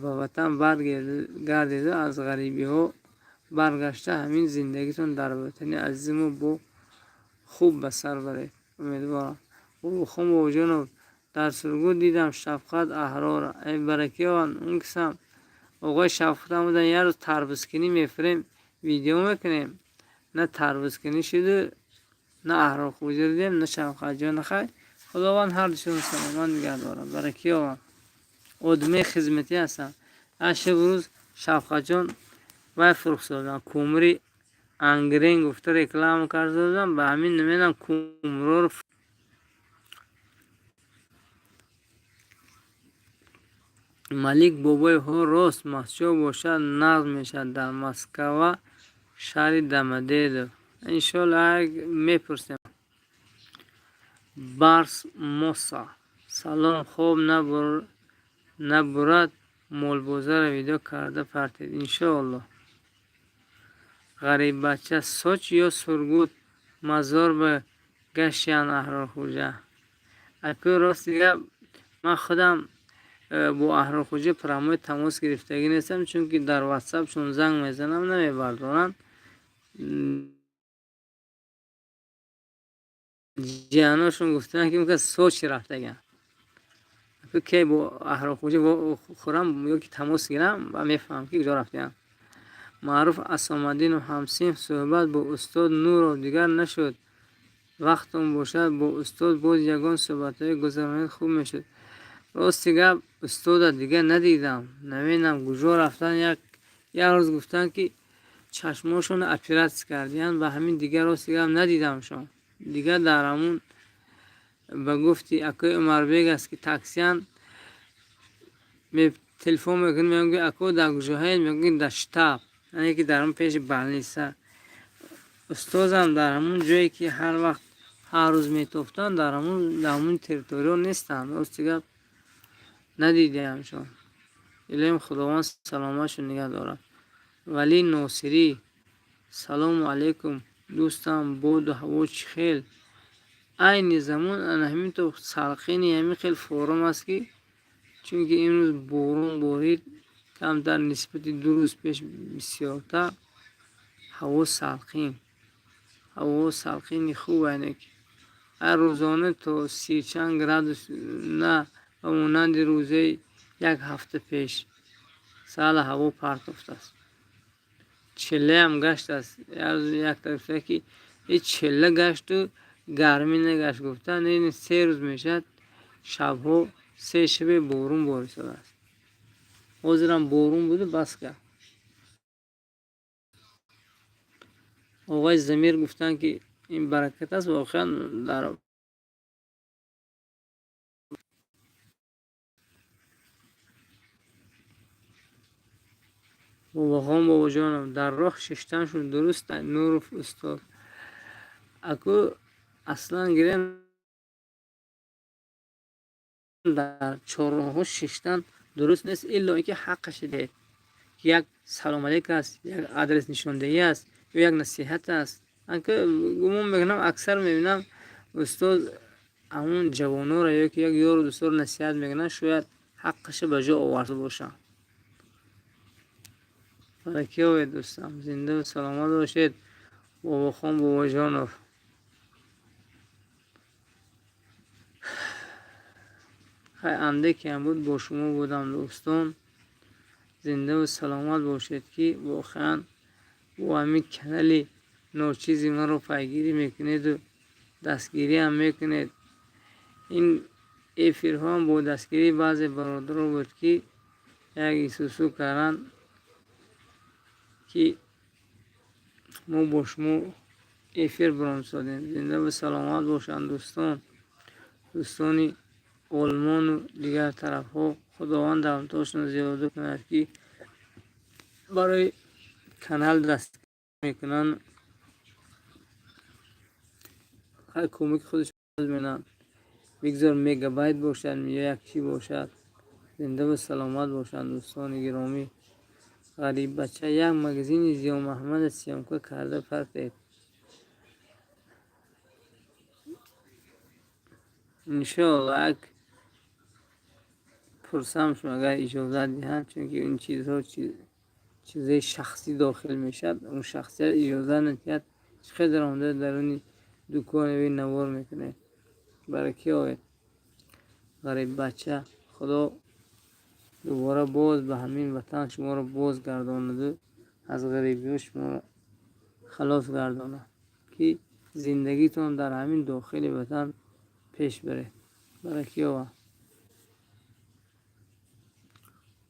ба ватан баргардеду аз ғарибиҳо баргашта, ҳамин зиндагитон дар ватани азизи мо бо хуб ба сар баред, умедворам. Бобохон Бобоҷонов: дар Сургут дидам Шафқат Аҳрора. Эй, баракиёванд, он кисам оғои Шафқатам буданд. Як рӯз тарбузкунӣ мефурем, видео мекунем. На тарбузкунӣ шуду, на Аҳрорхӯҷа дидем, на Шавқатҷона. Хай, Худованд ҳар душон саломат нигаҳ дорад. Баракиёванд, одамаи хизматӣ ҳастанд. Аз шабу рӯз Шавқатҷон вай фурӯхтоданд, кӯмири. Ангрен гуфта реклама карда будам, ба ҳамин намедонам кумрор. Малик Бобоев ҳо рост, Мастчоҳ бошад нағз мешавад дар Москва, шаҳри Домодедово. Иншоалло мепурсем. Барс Моса салом, хоб набурад, молбозаро видео карда партед. Иншоалло. Ғариббача Сочи ё Сургут мазор ба гаштиянд Аҳрорхӯҷа. Аку рости гап, ман худам бо Аҳрорхӯҷа прямой тамос гирифтагӣ нестам, чунки дар ватсапшон занг мезанам, намебардоранд. Ҷияношон гуфтанд, ки он Сочи рафтагианд. Ки бо Аҳрорхӯҷа хӯрам ё ки тамос гирам ва мефаҳмам, ки куҷо рафтаанд. Маъруф Асомаддинов ҳамсинф суҳбат бо устод Нуров дигар нашуд. Вақтон бошад, бо устод боз ягон суҳбатҳое гузаронед, хуб мешуд. Рости гап, устода дигар надидам, намедонам куҷо рафтанд. Як рӯз гуфтанд, ки чашмошонро оператсия кардиянд, ба ҳамин дигар рости гап надидамшон. Дигар дар ҳамун ба гуфти акои Умарбек аст, ки таксиян, телефон мекунем, мегӯям, ки ако, дар куҷоҳаед? Мегӯям, дар штаб, яъне ки дар ҳамун пеши больница. Устозам дар ҳамун ҷое, ки ҳар вақт, ҳар рӯз метофтанд, дар ҳамун территориё нестанд. Рости гап, надидиамшон. Илоҳим Худованд саломатшон нигаҳ дорад. Валӣ Носирӣ салому алайкум, дӯстам, боду ҳаво чӣ хел? Айни замон ана ҳамин то салқини ҳамин хел форум аст, ки чунки имрӯз борон борид камтар, нисбати 2 рӯз пеш бисёртар ҳаво салқин, ҳаво салқини хуб, яъне ки ҳар рӯзона то 30 чанд градус, на ба монанди рӯзаи як ҳафта пеш. Сала ҳаво партофтааст, чиллаам гаштааст. Якта гуфта, ки и чилла гашту гармӣ нагашт, гуфта. 3 рӯз мешавад, шабҳо се шабе борон борисодааст. Ҳозирам борон буду бас кард. Оғои Замир гуфтанд, ки ин баракат аст воқеан дар Бобохон Бобоҷонов дар роҳ шиштаншон дуруст. Нуров устод аку аслан гирем, дар чорроҳҳо шиштан дуруст нест, илло ин ки ҳаққаша диҳед, як салом алейк аст, як адрес нишондиҳӣ аст ё як насиҳат аст. Гумон мекунам, аксар мебинам, устод ҳамун ҷавононро ё ки як ёру дӯстонро насиҳат мекунанд, шояд ҳаққаша ба ҷо оварда бошанд. Баракӣ ёбед, дӯстам, зиндаву саломат бошед. Бобохон Бобоҷонов. Хай, андекеам буд, бо шумо будам, дӯстон. Зиндаву саломат бошед, ки воқеан бо ҳамин канали ночизи маро пайгирӣ мекунеду дастгириам мекунед. Ин эфирҳоам бо дастгирии баъзе бародарон буд, ки як исусу карданд, ки мо бо шумо эфир баромсодем. Зиндаву саломат бошанд, дӯстон, дӯстони Олмону дигар тарафҳо. Худованд давлатҳошонро зиёда кунад, ки барои канал дастгирӣ мекунанд, кӯмаки худашон менанд, бигзор мегабайт бошад ё як чӣ бошад. Зиндаву саломат бошанд, дӯстони гиромӣ. Ғариббача, як магазини Зиёмаҳмада съёмка карда партед. Иншоалло, як пурсам шумо, агар иҷозат диҳанд, чунки ин чизҳо чизҳои шахсӣ дохил мешавад. Он шахсият иҷозат надиҳад, чӣ қадр омада даруни дуконе навор мекунед. Баракӣ оед, Ғариббача. Худо дубора боз ба ҳамин ватан шуморо боз гардонаду аз ғарибиҳо шуморо халос гардонад, ки зиндагитон дар ҳамин дохили ватан пеш баред. Баракӣ ёбад.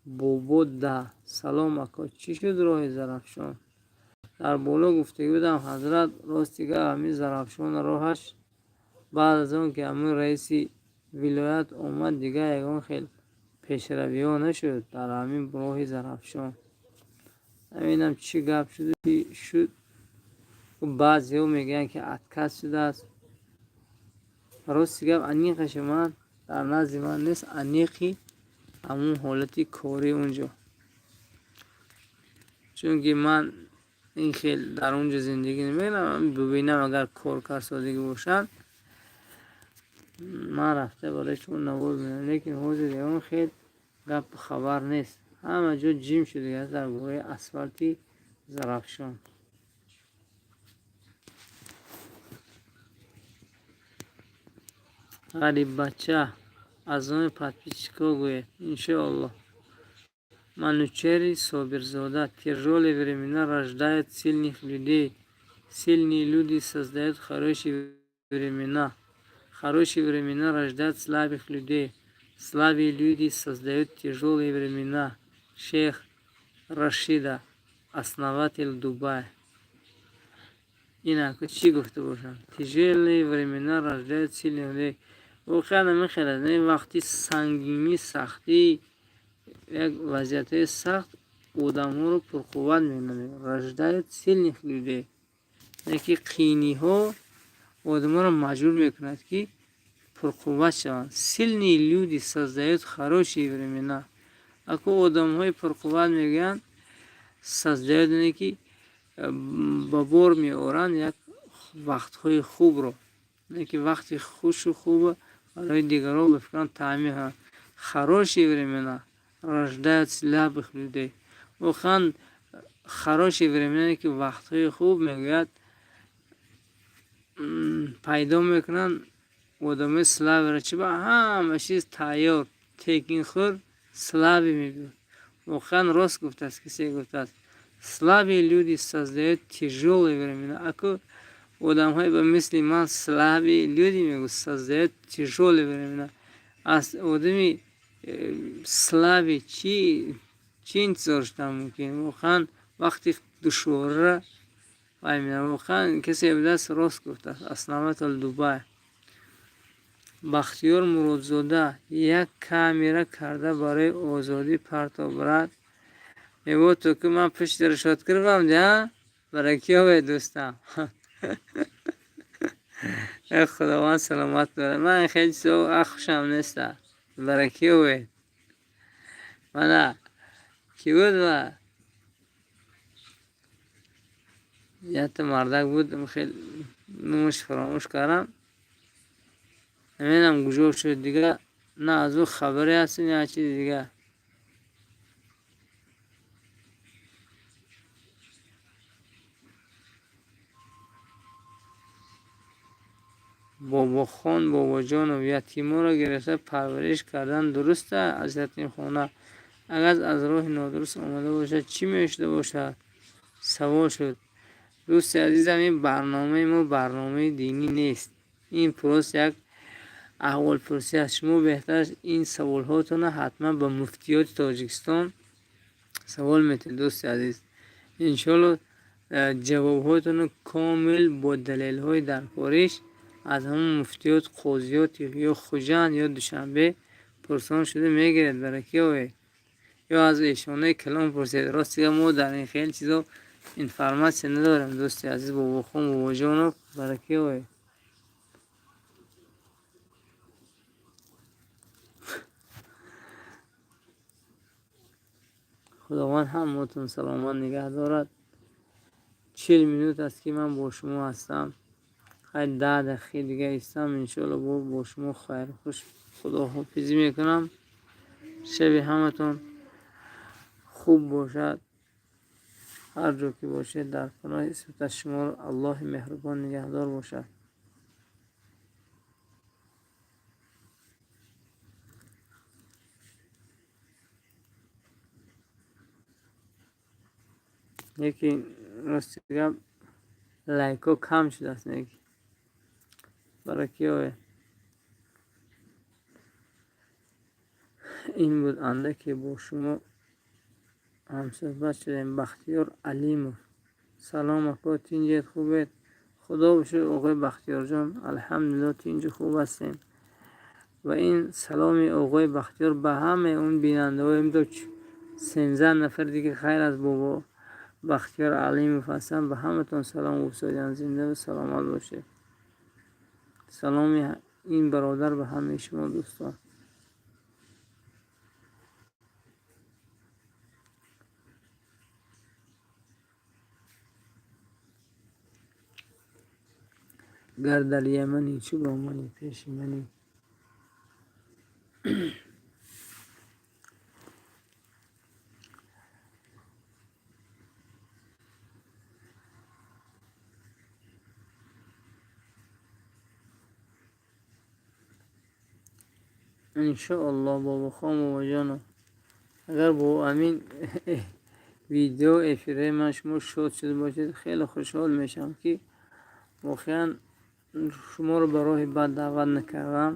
Бобо да салом, ако, чӣ шуд роҳи Зарафшон? Дар боло гуфтагӣ будам, ҳазрат, рости гап, ҳамин Зарафшон роҳаш баъд аз он ки ҳамин раиси вилоят омад, дигар ягон хел пешравиҳо нашуд дар ҳамин роҳи Зарафшон. Намедонам, чӣ гап шуду чӣ шуд. Баъзеҳо мегӯянд, ки отказ шудааст. Рости гап, аниқаши ман дар назди ман нест, аниқи ҳамун ҳолати кории унҷо, чунки ман ин хел дар он ҷо зиндагӣ намекунам. Бибинам, агар кор карсодагӣ бошад, ман рафта барои шумо навор менам, лекин ҳозир ягон хел гапу хабар нест, ҳама ҷо ҷим шудагааст дар бораи асфалти Зарафшон. Ғариббача, аз номи подписчикҳо гӯед, иншоаллоҳ. Манучери Собирзода: тяжёлые времена рождают сильных людей, сильные люди создают хорошие времена, хорошие времена рождают слабых людей, слабые люди создают тяжёлые времена. Шейх Рашида, основатель Дубай. Ина чӣ гуфта бошам? Тяжёлые времена рождают сильных людей, воқеан ҳамин хел аст. Вақти сангинӣ, сахтӣ, як вазъиятҳои сахт одамҳоро пурқувват менамояд, рождают сильных людей, яъне ки қийниҳо одамҳоро маҷбур мекунад, ки пурқувват шаванд. Сильные люди создают хорошие времена. Аку одамҳои пурқувват, мегӯянд, создают, яъне ки ба бор меоранд як вақтҳои хубро, яъне ки вақти хушу хуба барои дигарон, ба фикрам, таъмин мекунанд. Хорошие времена рождают слабых людей. Воқеан, хорошие времена, ки вақтҳои хуб, мегӯяд, пайдо мекунанд одамои слабыйро. Чи ба ҳама чиз тайёр, текинхӯр слабый мебиёд. Воқеан, рост гуфтааст кисе гуфтааст: слабые люди создают тяжёлые времена. Аку одамҳое ба мисли ман, слабые люди, мегӯ, создают тяжёлые времена. Аз одами слабый чӣ интизор шудан мумкин? Воқеан, вақти душворра вай, воқеан, касе будааст, рост гуфтааст, основатель Дубай. Бахтиёр Муродзода: як камера карда барои озодӣ парто, брат. Мегӯ, то ки ман пушти решётка равам, а баракиёве, дӯстам. Э, Худованд саломат дорад. Ман хеле чизо хушам неста. Баракиёве. Мана кӣ буд ва якта мардак буд, хел номаш фаромӯш кардам, намедонам, куҷо шуд дига, на аз ӯ хабаре ҳаст, на чизи дигар. Бобохон Бобоҷонов: ятиморо гирифта парвариш кардан дуруст аз ятимхона, агар аз роҳи нодуруст омада бошад, чӣ мешуда бошад? Савол шуд. Дӯсти азизам, ин барномаи мо барномаи динӣ нест, ин просто як аҳволпурсӣ аст. Шумо беҳтар ин саволҳоятонро ҳатман ба муфтиёти Тоҷикистон савол метиҳед, дӯсти азиз. Иншоалло, ҷавобҳоятонро комил бо далелҳои даркориш аз ҳамон муфтиёт, қозиёт ё Хуҷанд ё Душанбе пурсон шуда мегиред. Баракиёве, ё аз эшонаи калон пурсед. Рости гап, мо дар ин хел чизо информация надорем, дӯсти азиз Бобохон Бобоҷонов, баракиёве. Худованд ҳамаатон саломат нигаҳ дорад. 40 минут аст, ки ман бо шумо ҳастам. Хай, 10 дақиқаи дига истам, иншоалло, бо шумо хайрхуш худоҳофизӣ мекунам. Шаби ҳаматон хуб бошад. Ҳар ҷо ки бошед, дар паноҳи исматаш шуморо Аллоҳи меҳрубон нигаҳдор бошад. Лекин, рости гап, лайкҳо кам шудааст. Неки баракиёве. Ин буд андаке бо шумо ҳамсӯҳбат шудем. Бахтиёр Алимов. Салом, ако, тинҷед, хубед? Худо бошур, оғои Бахтиёрҷон, алҳамдулилло, тинҷу хуб ҳастем. Ва ин саломи оғои Бахтиёр ба ҳамаи он бинандаҳои 13 нафар дига хайр аз бобо Бахтиёр Алимов ҳастам, ба ҳаматон салом гуфтодиам. Зиндаву саломат бошед. Саломи ин бародар ба ҳамаи шумо дӯстон. Гар дар Ямани, чӯ бо мани, пеши мани. Иншоаллоҳ, бобохон, бобоҷоно, агар бо ҳамин видео эфирҳои ман шумо шод шуда бошед, хеле хушҳол мешавам, ки воқеан шуморо ба роҳи бад даъват накардам.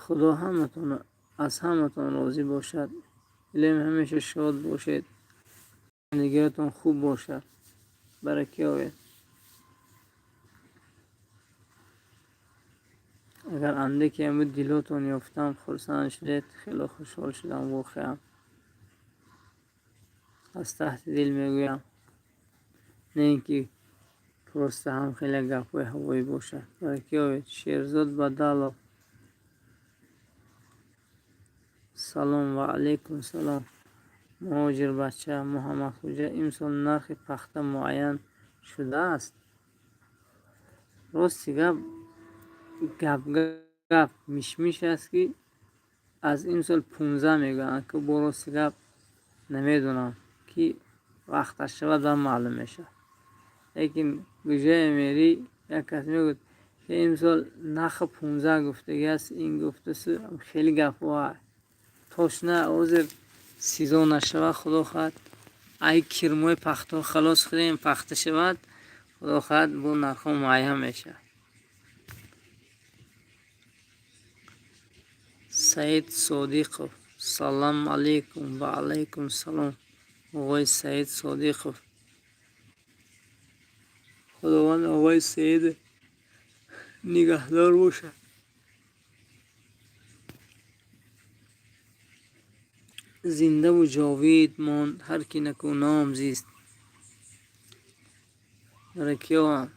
Худо ҳаматон аз ҳаматон розӣ бошад. Илоҳим, ҳамеша шод бошед, зиндагиҳоятон хуб бошад, барака ёбед. Агар андаке ҳаму дилотон ёфтам, хурсанд шудед, хеле хушҳол шудам. Воқеан аз таҳти дил мегӯям, не ин ки просто ҳам хеле гапҳои ҳавоӣ бошад. Барака ёбед. Шерзод Бадалов, салом. Ва алайкум салом. Муҳоҷирбача Муҳаммадхӯҷа, имсол нархи пахта муайян шудааст? Рости гап, гап мишмиш аст, ки аз имсол 15 мегӯянд, ки бо рости гап намедонам, ки вақташ шавад ва маълум мешавад. Лекин гӯҷае мерӣ, як кас мегӯяд, ки имсол нархи 15 гуфтагӣ аст, ин гуфтасу хеле гапҳо. Точно ҳозир сезон нашавад, худо хоҳад, ай кирмои пахтаҳо халос кунем, пахта шавад, худо хоҳад, бо нархҳо муайян мешавад. Саид Содиқов, салом алейкум. Ва алайкум салом, оғои Саид Содиқов. Худованд оғои Саид нигаҳдор бошад. Зиндаву ҷовид монд ҳар ки некӯном зист. Баракиёвам.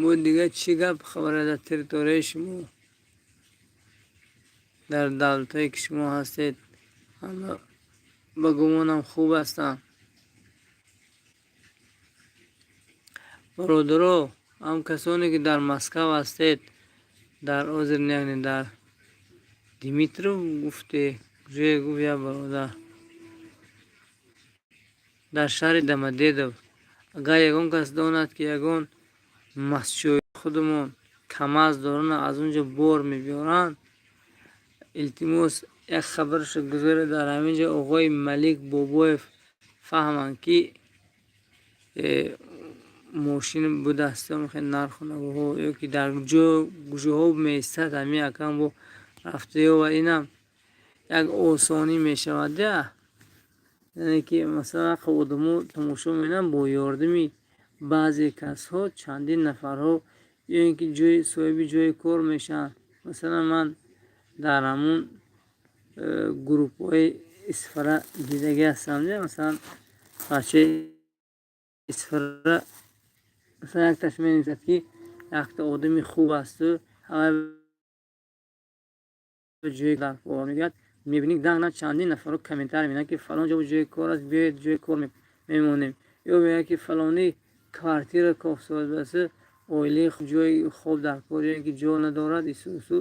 Бо дига чӣ гап хабара дар территорияи шумо, дар давлатҳое ки шумо ҳастед? Ҳама ба гумонам хуб ҳастанд. Бародаро, ҳам касоне ки дар Москав ҳастед, дар ҳозир, яъне дар Димитров гуфте, ҷое гуфт як бародар, дар шаҳри Домодедово, агар ягон кас донад, ки ягон мастчои худамон КамАЗ доранд, аз он ҷо бор мебиёранд, илтимос, як хабарашо гузоред дар ҳамин ҷо, оғои Малик Бобоев фаҳманд, ки мошин будаст, нарху навоҳо ё ки дар ҷоҳо меистад, ҳамин акам бо рафта ёвад, инам як осонӣ мешавад. Яъне ки масалан одамо тамошо мекунанд, бо ёрдами баъзе касҳо чандин нафарҳо ё ин ки ҷои соҳиби ҷои кор мешаванд. Масалан, ман дар ҳамун группҳои Исфара дидагӣ ҳастам. Масалан, бачаи Исфара, масалан, якташ менависад, ки якта одами хуб асту ҷои дар кор мегӯяд. Мебинӣ, даҳ чандин нафарҳо комментарий медиҳанд, ки фалон ҷо ҷои кор аст, биёед, ҷои кор мемонем. Ё мегӯяд, ки фалонӣ квартира кофтааст, оилаи ҷои хоб дар кор ё ин ки ҷо надорад, ису усу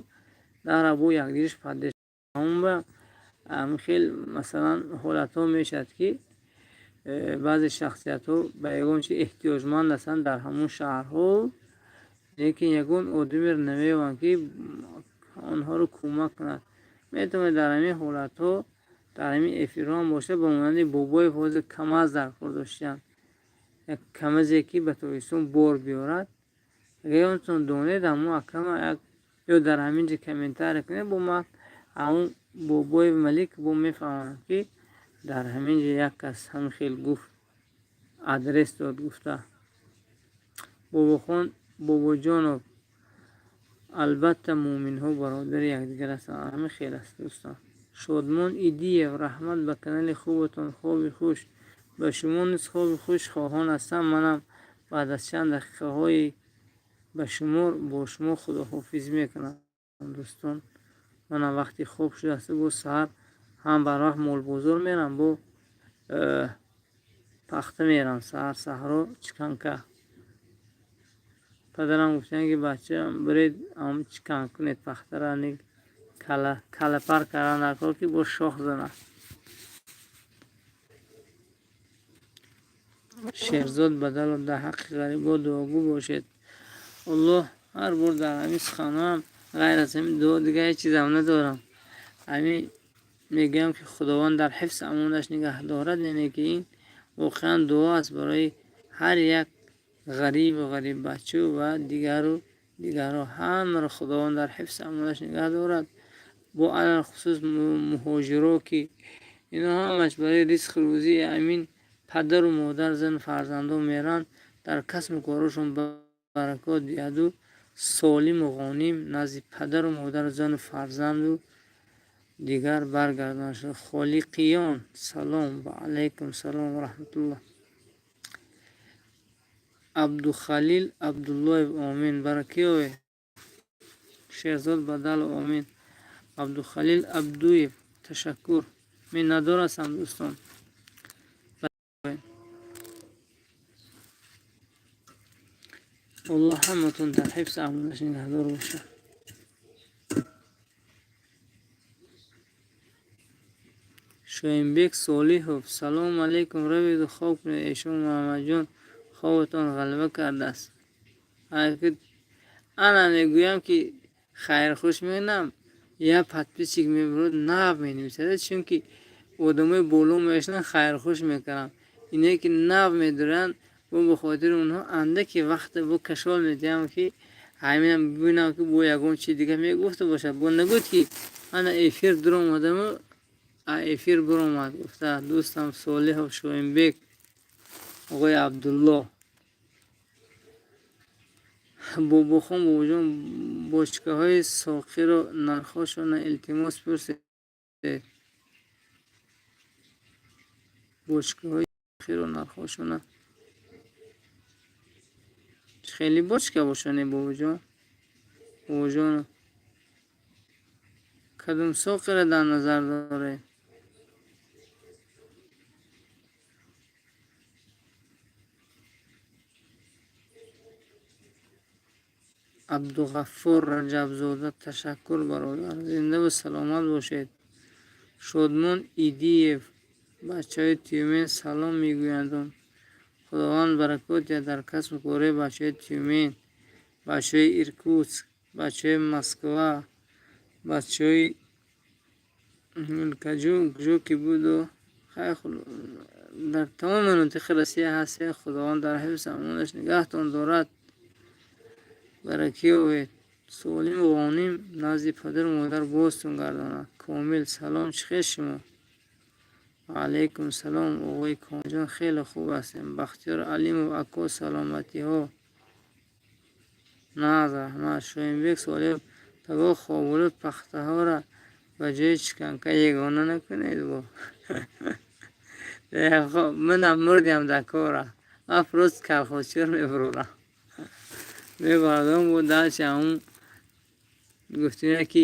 дар бо якдигариш падеш. Ҳамонба хел масалан ҳолатҳо мешавад, ки баъзе шахсиятҳо ба ягон чи эҳтиёҷманд ҳастанд дар ҳамон шаҳрҳо, лекин ягон одамеро намеёбанд, ки онҳоро кӯмак кунад. Метавонед дар ҳамин ҳолатҳо дар ҳамин эфирҳо ҳам бошад, ба монанди Бобоев ҳозир КамАЗ дар кор доштаанд, як КамАЗе, ки ба Тоҷикистон бор биёрад. Агар ёнтон донед, ҳамон акама як ё дар ҳамин ҷо комментарий кунед, бо ман Ҳамун бобои Малик бо мефаҳмонад, ки дар ҳамин ҷо як кас ҳамин хел гуфт, адрес дод гуфта. Бобохон Бобоҷонов, албатта, муъминҳо бародари якдигар ҳастанд. Ҳамин хел аст, дӯстон. Шодмон Идиев, раҳмат ба канали хубатон, хоби хуш. Ба шумо низ хоби хуш хоҳон ҳастам. Манам баъд аз чанд дақиқаҳои ба шумор бо шумо худоҳофизӣ мекунам, дӯстон. Манам вақти хоб шудааст, бо саҳар ҳам барвақт молбозор мерам, бо пахта мерам саҳар саҳро чиканка. Падарам гуфтанд, ки бачаам, биред ам чикан кунед пахтара, калапар кардан дар кор, ки бо шох занад. Шерзод Бадалов, дар ҳаққи ғарибо дуогӯ бошед. Аллоҳ, ҳар бор дар ҳамин суханҳоам ғайр аз ҳамин дуо дига ҳеҷ чизам надорам. Ҳамин мегӯям, ки Худованд дар ҳифз амонаш нигаҳ дорад, яъне ки ин воқеан дуо аст барои ҳар як ғарибу ғариббачу ва дигару дигарҳо. Ҳамаро Худованд дар ҳифз амонаш нигаҳ дорад, бо алалхусус муҳоҷиро, ки ино ҳамаш барои ризқу рӯзии амин падару модар, зану фарзандон меранд. Дар касбу корашон баракот диҳаду солиму ғоним назди падару модару зану фарзанду дигар баргардонад. Холиқиён, салом. Ва алайкум салом ва раҳматуллоҳ. Абдухалил Абдуллоев, омин, баракиёве. Шерзод Бадалов, омин. Абдухалил Абдуев, ташаккур, миннатдор ҳастам, дӯстон. Аллоҳ ҳаматон дар ҳифзи амонаш нигаҳдор бошад. Шоҳинбек Солиҳов, салому алайкум. Раведу хоб кунед, эшон Муҳаммадҷон, хобатон ғалаба кардааст. Ана мегӯям, ки хайрхуш менам, як подписчик мебурад, нав менависад, чунки одамои боло мешинанд, хайрхуш мекунам. Ине ки нав медоранд, бо ба хотири онҳо андаке вақта бо кашол медиҳам, ки ҳаминам бибинам, ки бо ягон чи дига мегуфта бошад. Бо нагӯд, ки ана эфир дуромадаму эфир биромад гуфта. Дӯстам Солиҳов Шоҳинбек, оғои Абдуллоҳ, Бобохон, бобоҷон, бочкаҳои соқиро нархҳошона илтимос пурсед. Бочкаҳои соқиро нархҳошона. Хеле бочка бошане, бобоҷон? Бобоҷон, кадом соқиро дар назар доред? Абдуғаффор Раҷабзода, ташаккур, бародар, зиндаву саломат бошед. Шодмон Идиев, бачаҳои Тюмен салом мегӯянд. Худованд баракот диҳад дар касбу кораи бачаҳои Тюмен, бачаҳои Иркутск, бачаҳои Москва, бачаҳои каҷо куҷо ки буду дар тамоми манотиқи Россия ҳастед. Худованд дар ҳифзи амонаш нигаҳтон дорад. Баракиёвед, солиму ғоним назди падару модар бозтон гардонад. Комил, салом, чӣ хел шумо? Ва алайкум салом, оғои Комилҷон, хеле хуб ҳастем. Бахтиёр Алимов, ако, саломатиҳо? Нағз, раҳмат. Шоҳинбек Солиҳов, тагоҳ хоболуд пахтаҳоро ба ҷои чиканка ягона накунед. Бо манам мурдиам дар кора, ман просто колхозчиро мебурорам, мебардам бо дальше. Ҳамун гуфтина, ки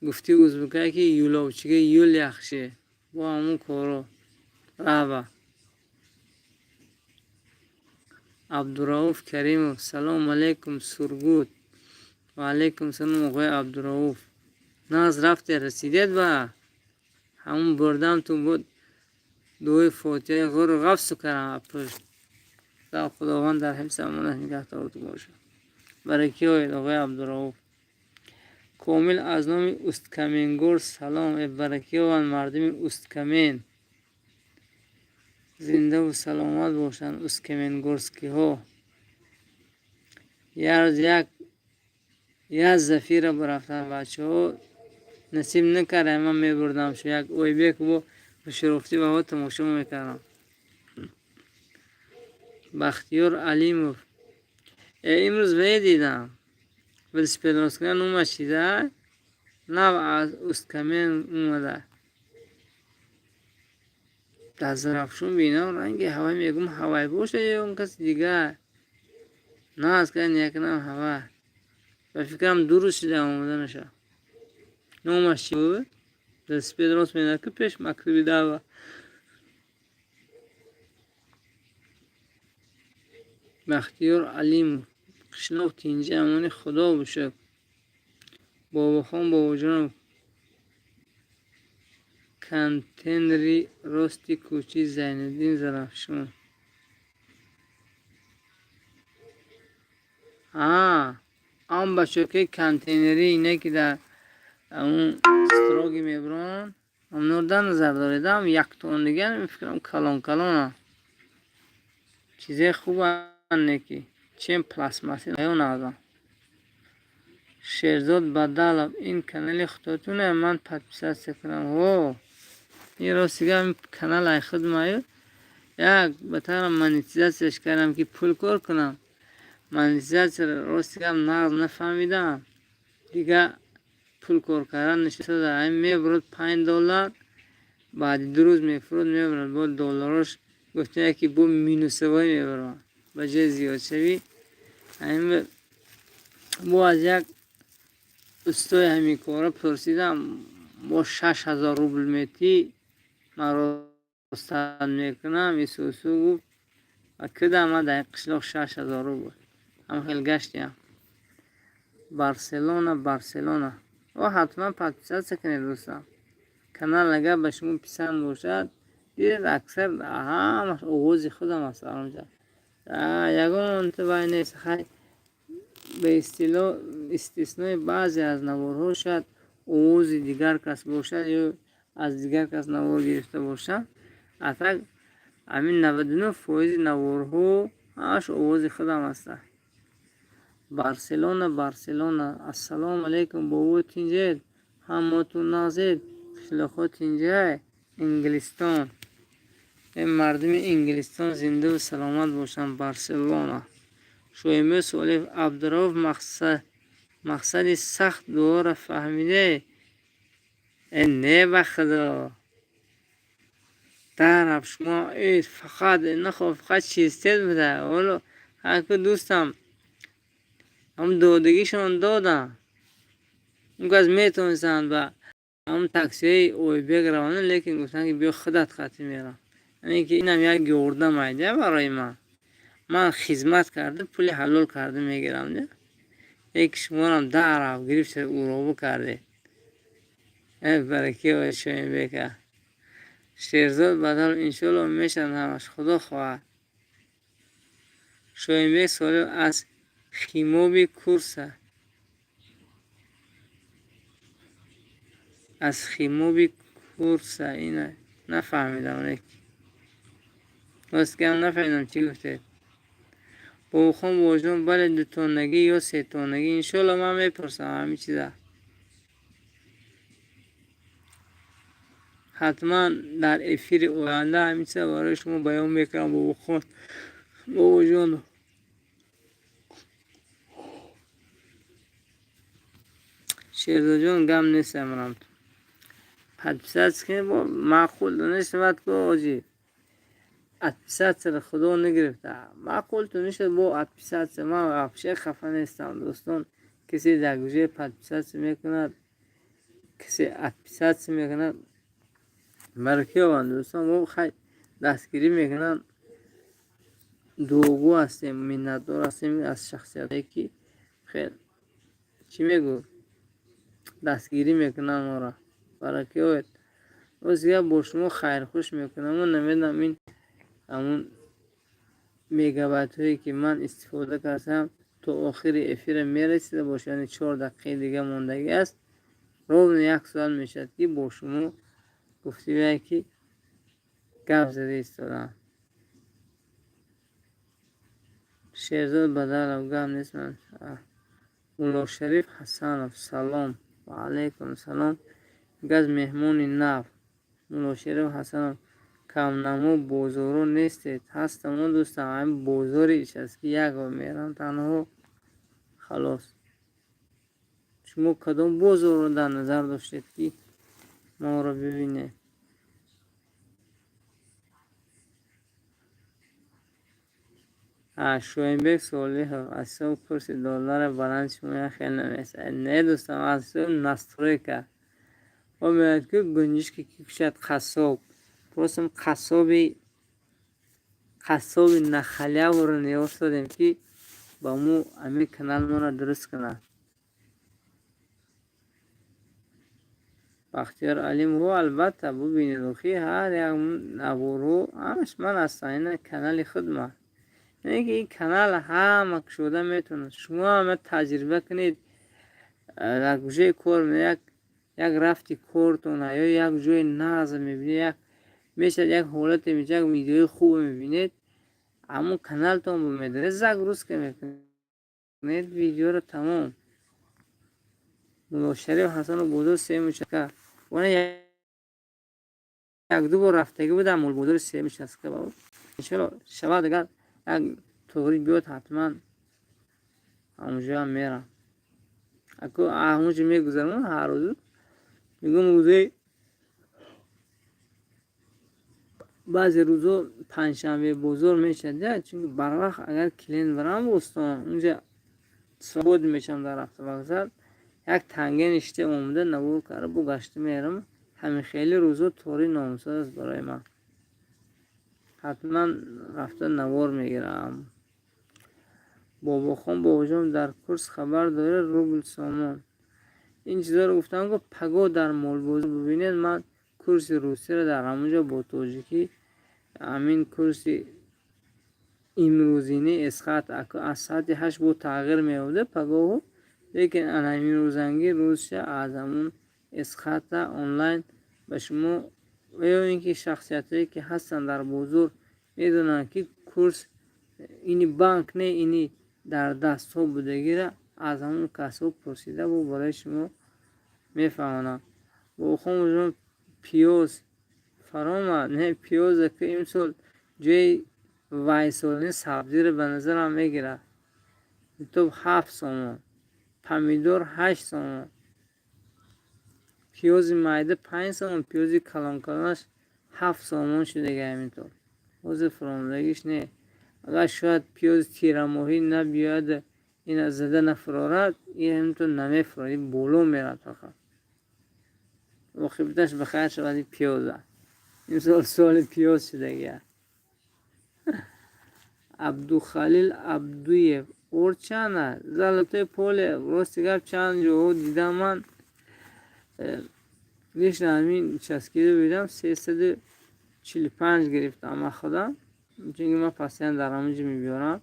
гуфти узбека, ки yo'lovchiga yo'l yaxshi, бо ҳамун коро раҳба. Абдурауф Каримов, салому алайкум, Сургут. Ва алайкум салом, оғои Абдурауф. Нағз рафте, расидед ба ҳамун бурдам ту буд дуои фотиҳаи ғуру ғафсу кардам пушт. Худованд дар ҳифзи амонат нигаҳдортон бошад. Баракиёед, оғои Абдурауф. Комил, аз номи Усткаменгор салом. Э, баракиёванд мардуми Усткамен, зиндаву саломат бошанд усткаменгорскиҳо. Як як зафира бурафтанд бачаҳо. Насиб накарда, ман мебурдам шу як Ойбек бо шурофтӣ ва тамошо мекардам. Бахтиёр Алимов. Имрӯз ве дидам. Велосипед рост кунан номаш чида? Нав аз Усткамен омада. Дар Зарафшон бинам ранги ҳавай мегум ҳавай боша ё он каси дигар. На аз кани якнам ҳава. Ба фикрам 2 рӯз шуда омаданаша. Номаш чӣ буд? Велосипед рост менад ки пеш мактаби дава. Бахтиёр Алимов. Қишлоқ тинҷи амони Худо бошад. Бобохон Бобоҷонов. Контейнери рости кӯчаи Зайниддин Зарафшон. Он бачаҳое контейнерӣ ине ки дар он строги мебуранд, онро дар назар доред, яктон дигар фикрам калон калона. Чизе хубанд неки чем пластмасси наазам. Шерзод Бадалов, ин канали худотуне ман подписаться кунам. Ҳо, ин ростига канал ай худ маю. Як ба тарам монетизатсияш кардам ки пул кор кунам. Монетизатсия ростига нағз нафаҳмидам. Дига пул кор кардан нишаста ай мебурд $5, баъди 2 рӯз мефурод мебурд бо долларош гуфтем яки бо минусовой мебурад. Ба ҷои зиёдшавӣ ҳамин бо аз як устои ҳамин кора пурсидам, бо 6000 рубл метӣ ман ростат мекунам, исусу гуфт. Ва кудам ман дар қишлоқ 6000 рубл. Ҳам хел гаштиям. Барселона, Барселона. О, ҳатман подписаться кунед дӯстон. Канал агар ба шумо писанд бошад, дидед аксар ҳамаш овози худам аст онҷа. Ягон вай нест. Хай ба истилоҳ истиснои баъзе аз наворҳо шояд овози дигар кас бошад ё аз дигар кас навор гирифта бошад. А так ҳамин 99% наворҳо ҳамаш овози худам ҳастанд. Барселона, Барселона. Ассалому алайкум, бобо тинҷед? Ҳаммотун нағзед? Қишлоқҳо тинҷай? Инглистон. Эй мардуми Инглистон зиндаву саломат бошанд. Барселона. Шоимбек Солиев Абдурауф мақсади сахт дуоро фаҳмиде? Э не ба худо. Дараб шумо э фақат нахо фақат чизтед буда. Ҳоло ҳаку дӯстам ҳам додагишон додам. Он кас метавонистанд ба ҳам таксиҳои Ойбек равонанд, лекин гуфтанд ки биё худат қатӣ мерам. Яъне ки инам як ёрдам айда барои ман. Ман хизмат карда пули ҳалол карда мегирам. Лекин шуморам дарав гирифта уробу кардед. Э баракия Шоимбека. Шерзод Бадалов иншоалло мешавад ҳамаш, худо хоҳад. Шоимбек Солиев аз химоби курса. Аз химоби курса ина нафаҳмидам лекин. Ростгам нафаҳмидам чӣ гуфтед. Бобохон Бобоҷон бале дутонагӣ ё сетонагӣ иншоалло ман мепурсам ҳамин чиза. Ҳатман дар эфири оянда ҳамин чиза барои шумо баён мекунам Бобохон Бобоҷон. Шерзоджон гам нест амрам. Подписаться кунед бо маъқул донишавад ку оҷи. Отписаться худо нагирифта. Маъқул донишавад бо отписаться. Ман вообще хафа нестам дӯстон. Касе дар гӯшаи подписаться мекунад, касе отписаться мекунад. Баракиёванд дӯстон, мо хай дастгирӣ мекунанд. Дуогӯ ҳастем, миннатдор ҳастем аз шахсиятҳое ки хел чӣ мегӯ дастгирӣ мекунанд моро. Баракиёвед. Боз дигар бо шумо хайрхуш мекунам. Ман намедонам ин ҳамун мегабайтҳое ки ман истифода кардам то охири эфира мерасида бошад, яъне 4 дақиқаи дига мондагӣ аст. Ровно 1 соат мешавад ки бо шумо гуфтивае ки гап зада истодам. Шерзод Бадалов гап нест ман. Муллошариф Ҳасанов салом. Ва алайкум салом. Газ меҳмони нав. Муллошериф Ҳасанов, камнамо бозоро нестед? Ҳастамо, дӯстам, ҳамин бозори ишаст, ки як бор мерам танҳо, халос. Шумо кадом бозорро дар назар доштед, ки моро бибинед? Шоҳинбек Солиҳов, аз ҳисоби курси доллара баланд шумо як хел намесад. Не, дӯстам, аз ҳисоби настройка. О меояд, ки гунҷишки ки кушад қассоб. Просто қассоби нахалявро ниёз додем, ки ба мо ҳамин канал моро дуруст кунад. Бахтиёр Алимов, албатта, бубинед, охи ҳар як наворҳо ҳамаш ман ҳастам, ина канали худман. Яъне ки ин канал ҳама кушода метавонад. Шумо ҳама таҷриба кунед, дар гӯшаи кор як рафти кортона ё як ҷои нағз мебинед, як мешавад, як ҳолате мешавад, як видеои хубе мебинед, ҳамон каналтон медоред, загрузка мекунед видеоро, тамом. Муллошариф Ҳасанов, бозори сеюми участка. Як ду бор рафтагӣ будам бозори сеюми участка. Иншоалло, шавад, агар як туғри биёд, ҳатман ҳамонҷоам мерам. Аку ҳамонҷо мегузарам ҳар рӯз. Мегӯям, рӯзои баъзе рӯзо панҷшанбе бозор мешавад, чунки барвақт агар клиент барам бостон, унҷа свобод мешавам дар автовокзал, як танга ништа омада навор карда бо гашта мерам. Ҳамин хеле рӯзо тори номусад аст барои ман. Ҳатман рафта навор мегирам. Бобохон, бобоҷон, дар курс хабар доред, рубл сомон? Ин чизоро гуфтам, ки пагоҳ дар молбозор бибинед, ман курси русиро дар ҳамонҷо бо тоҷикӣ, ҳамин курси имрӯзини эсхат аз соати 8 бо тағйир меёбда пагоҳу, лекин ана имрӯзанги рӯзша аз ҳамун эсхата онлайн ба шумо ва ё ин ки шахсиятҳое, ки ҳастанд дар бозор, медонанд, ки курс ини банк не, ини дар дастҳо будагиро аз ҳамон касҳо пурсида бо барои шумо мефаҳмонам. Бобохон бобоҷон, пиёз фаромад? Не, пиёза ки имсол ҷои вайсолини сабзиро ба назарам мегирад. То 7 сомон, помидор 8 сомон, пиёзи майда 5 сомон, пиёзи калонкалонаш 7 сомон шудага. Ҳаминтор ҳозир фуромадагиш не. Агар шояд пиёзи тирамоҳӣ набиёяд, ина зада нафурорад, ин ҳаминтор намефурорад, ин боло меравад фақат. Оқибаташ ба хайр шавад ин пиёза. Имсол соли пиёз шудагия. Абдухалил Абдуев, орд чанд аст? Золотое поле, рости гап, чанд ҷоҳо дидам ман, лично ҳамин часкиро дидам, 345 гирифтам ман худам, чунки ман постоянно дар ҳамон ҷо мебиёрам.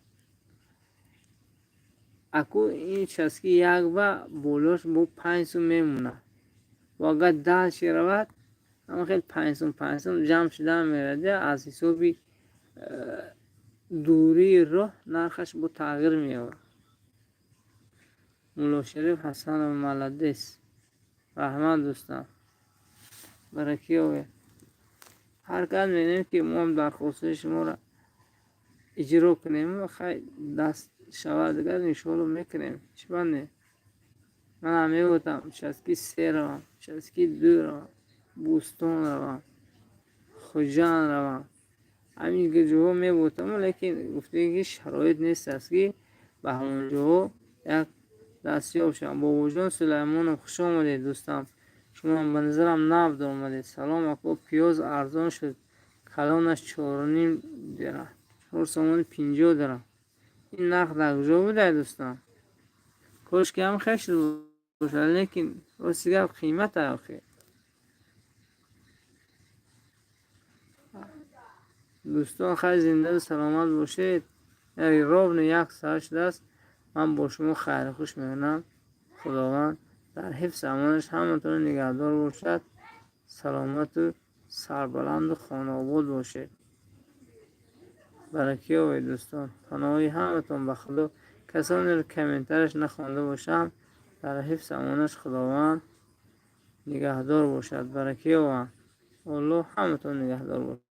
Аку ин часки як ба болош бо 5 сум мемонад ва агар дальше равад, ҳама хел 5 сум, 5 сум ҷамъ шуда меравад. Аз ҳисоби дурии роҳ нархаш бо тағйир меёбад. Муллошариф Ҳасанов, молодец, раҳмат, дӯстам, баракӣ ёбед. Ҳаракат мекунем, ки моам дархостҳои шуморо иҷро кунем. Хай, даст шавад дигар, иншоалло, мекунем. Чӣ банд не? Манам мегуфтам, участки се равам, участки ду равам, Бӯстон равам, Хуҷанд равам, ҳамин ҷоҳо мебудам, лекин гуфтем, ки шароит нест аст, ки ба ҳамон ҷоҳо як дастёб шавам. Бобоҷон Сулаймонов, хуш омадед, дӯстам, шумоам ба назарам нав омадед. Салом, ако, пиёз арзон шуд, калонаш 4,5 дирам, 4 сомони 50 дирам. Ин нарх дар куҷо буда, дӯстам? Кошки ҳам хел шуда бошад, лекин рости гап, қимат охи. Дӯстон, хай, зиндаву саломат бошед. Ровно як соат шудааст, ман бо шумо хайру хуш мекунам. Худованд дар ҳифзи амонаш ҳаматонро нигаҳдор бошад. Саломату сарбаланду хонаобод бошед. Баракӣ ёбед, дӯстон. Паноҳи ҳаматон ба Худо. Касонеро комментарияш нахонда бошам, дар ҳифзи амонаш Худованд. Нигаҳдор бошад, баракиёва. Аллоҳ ҳаматон нигаҳдор бошад.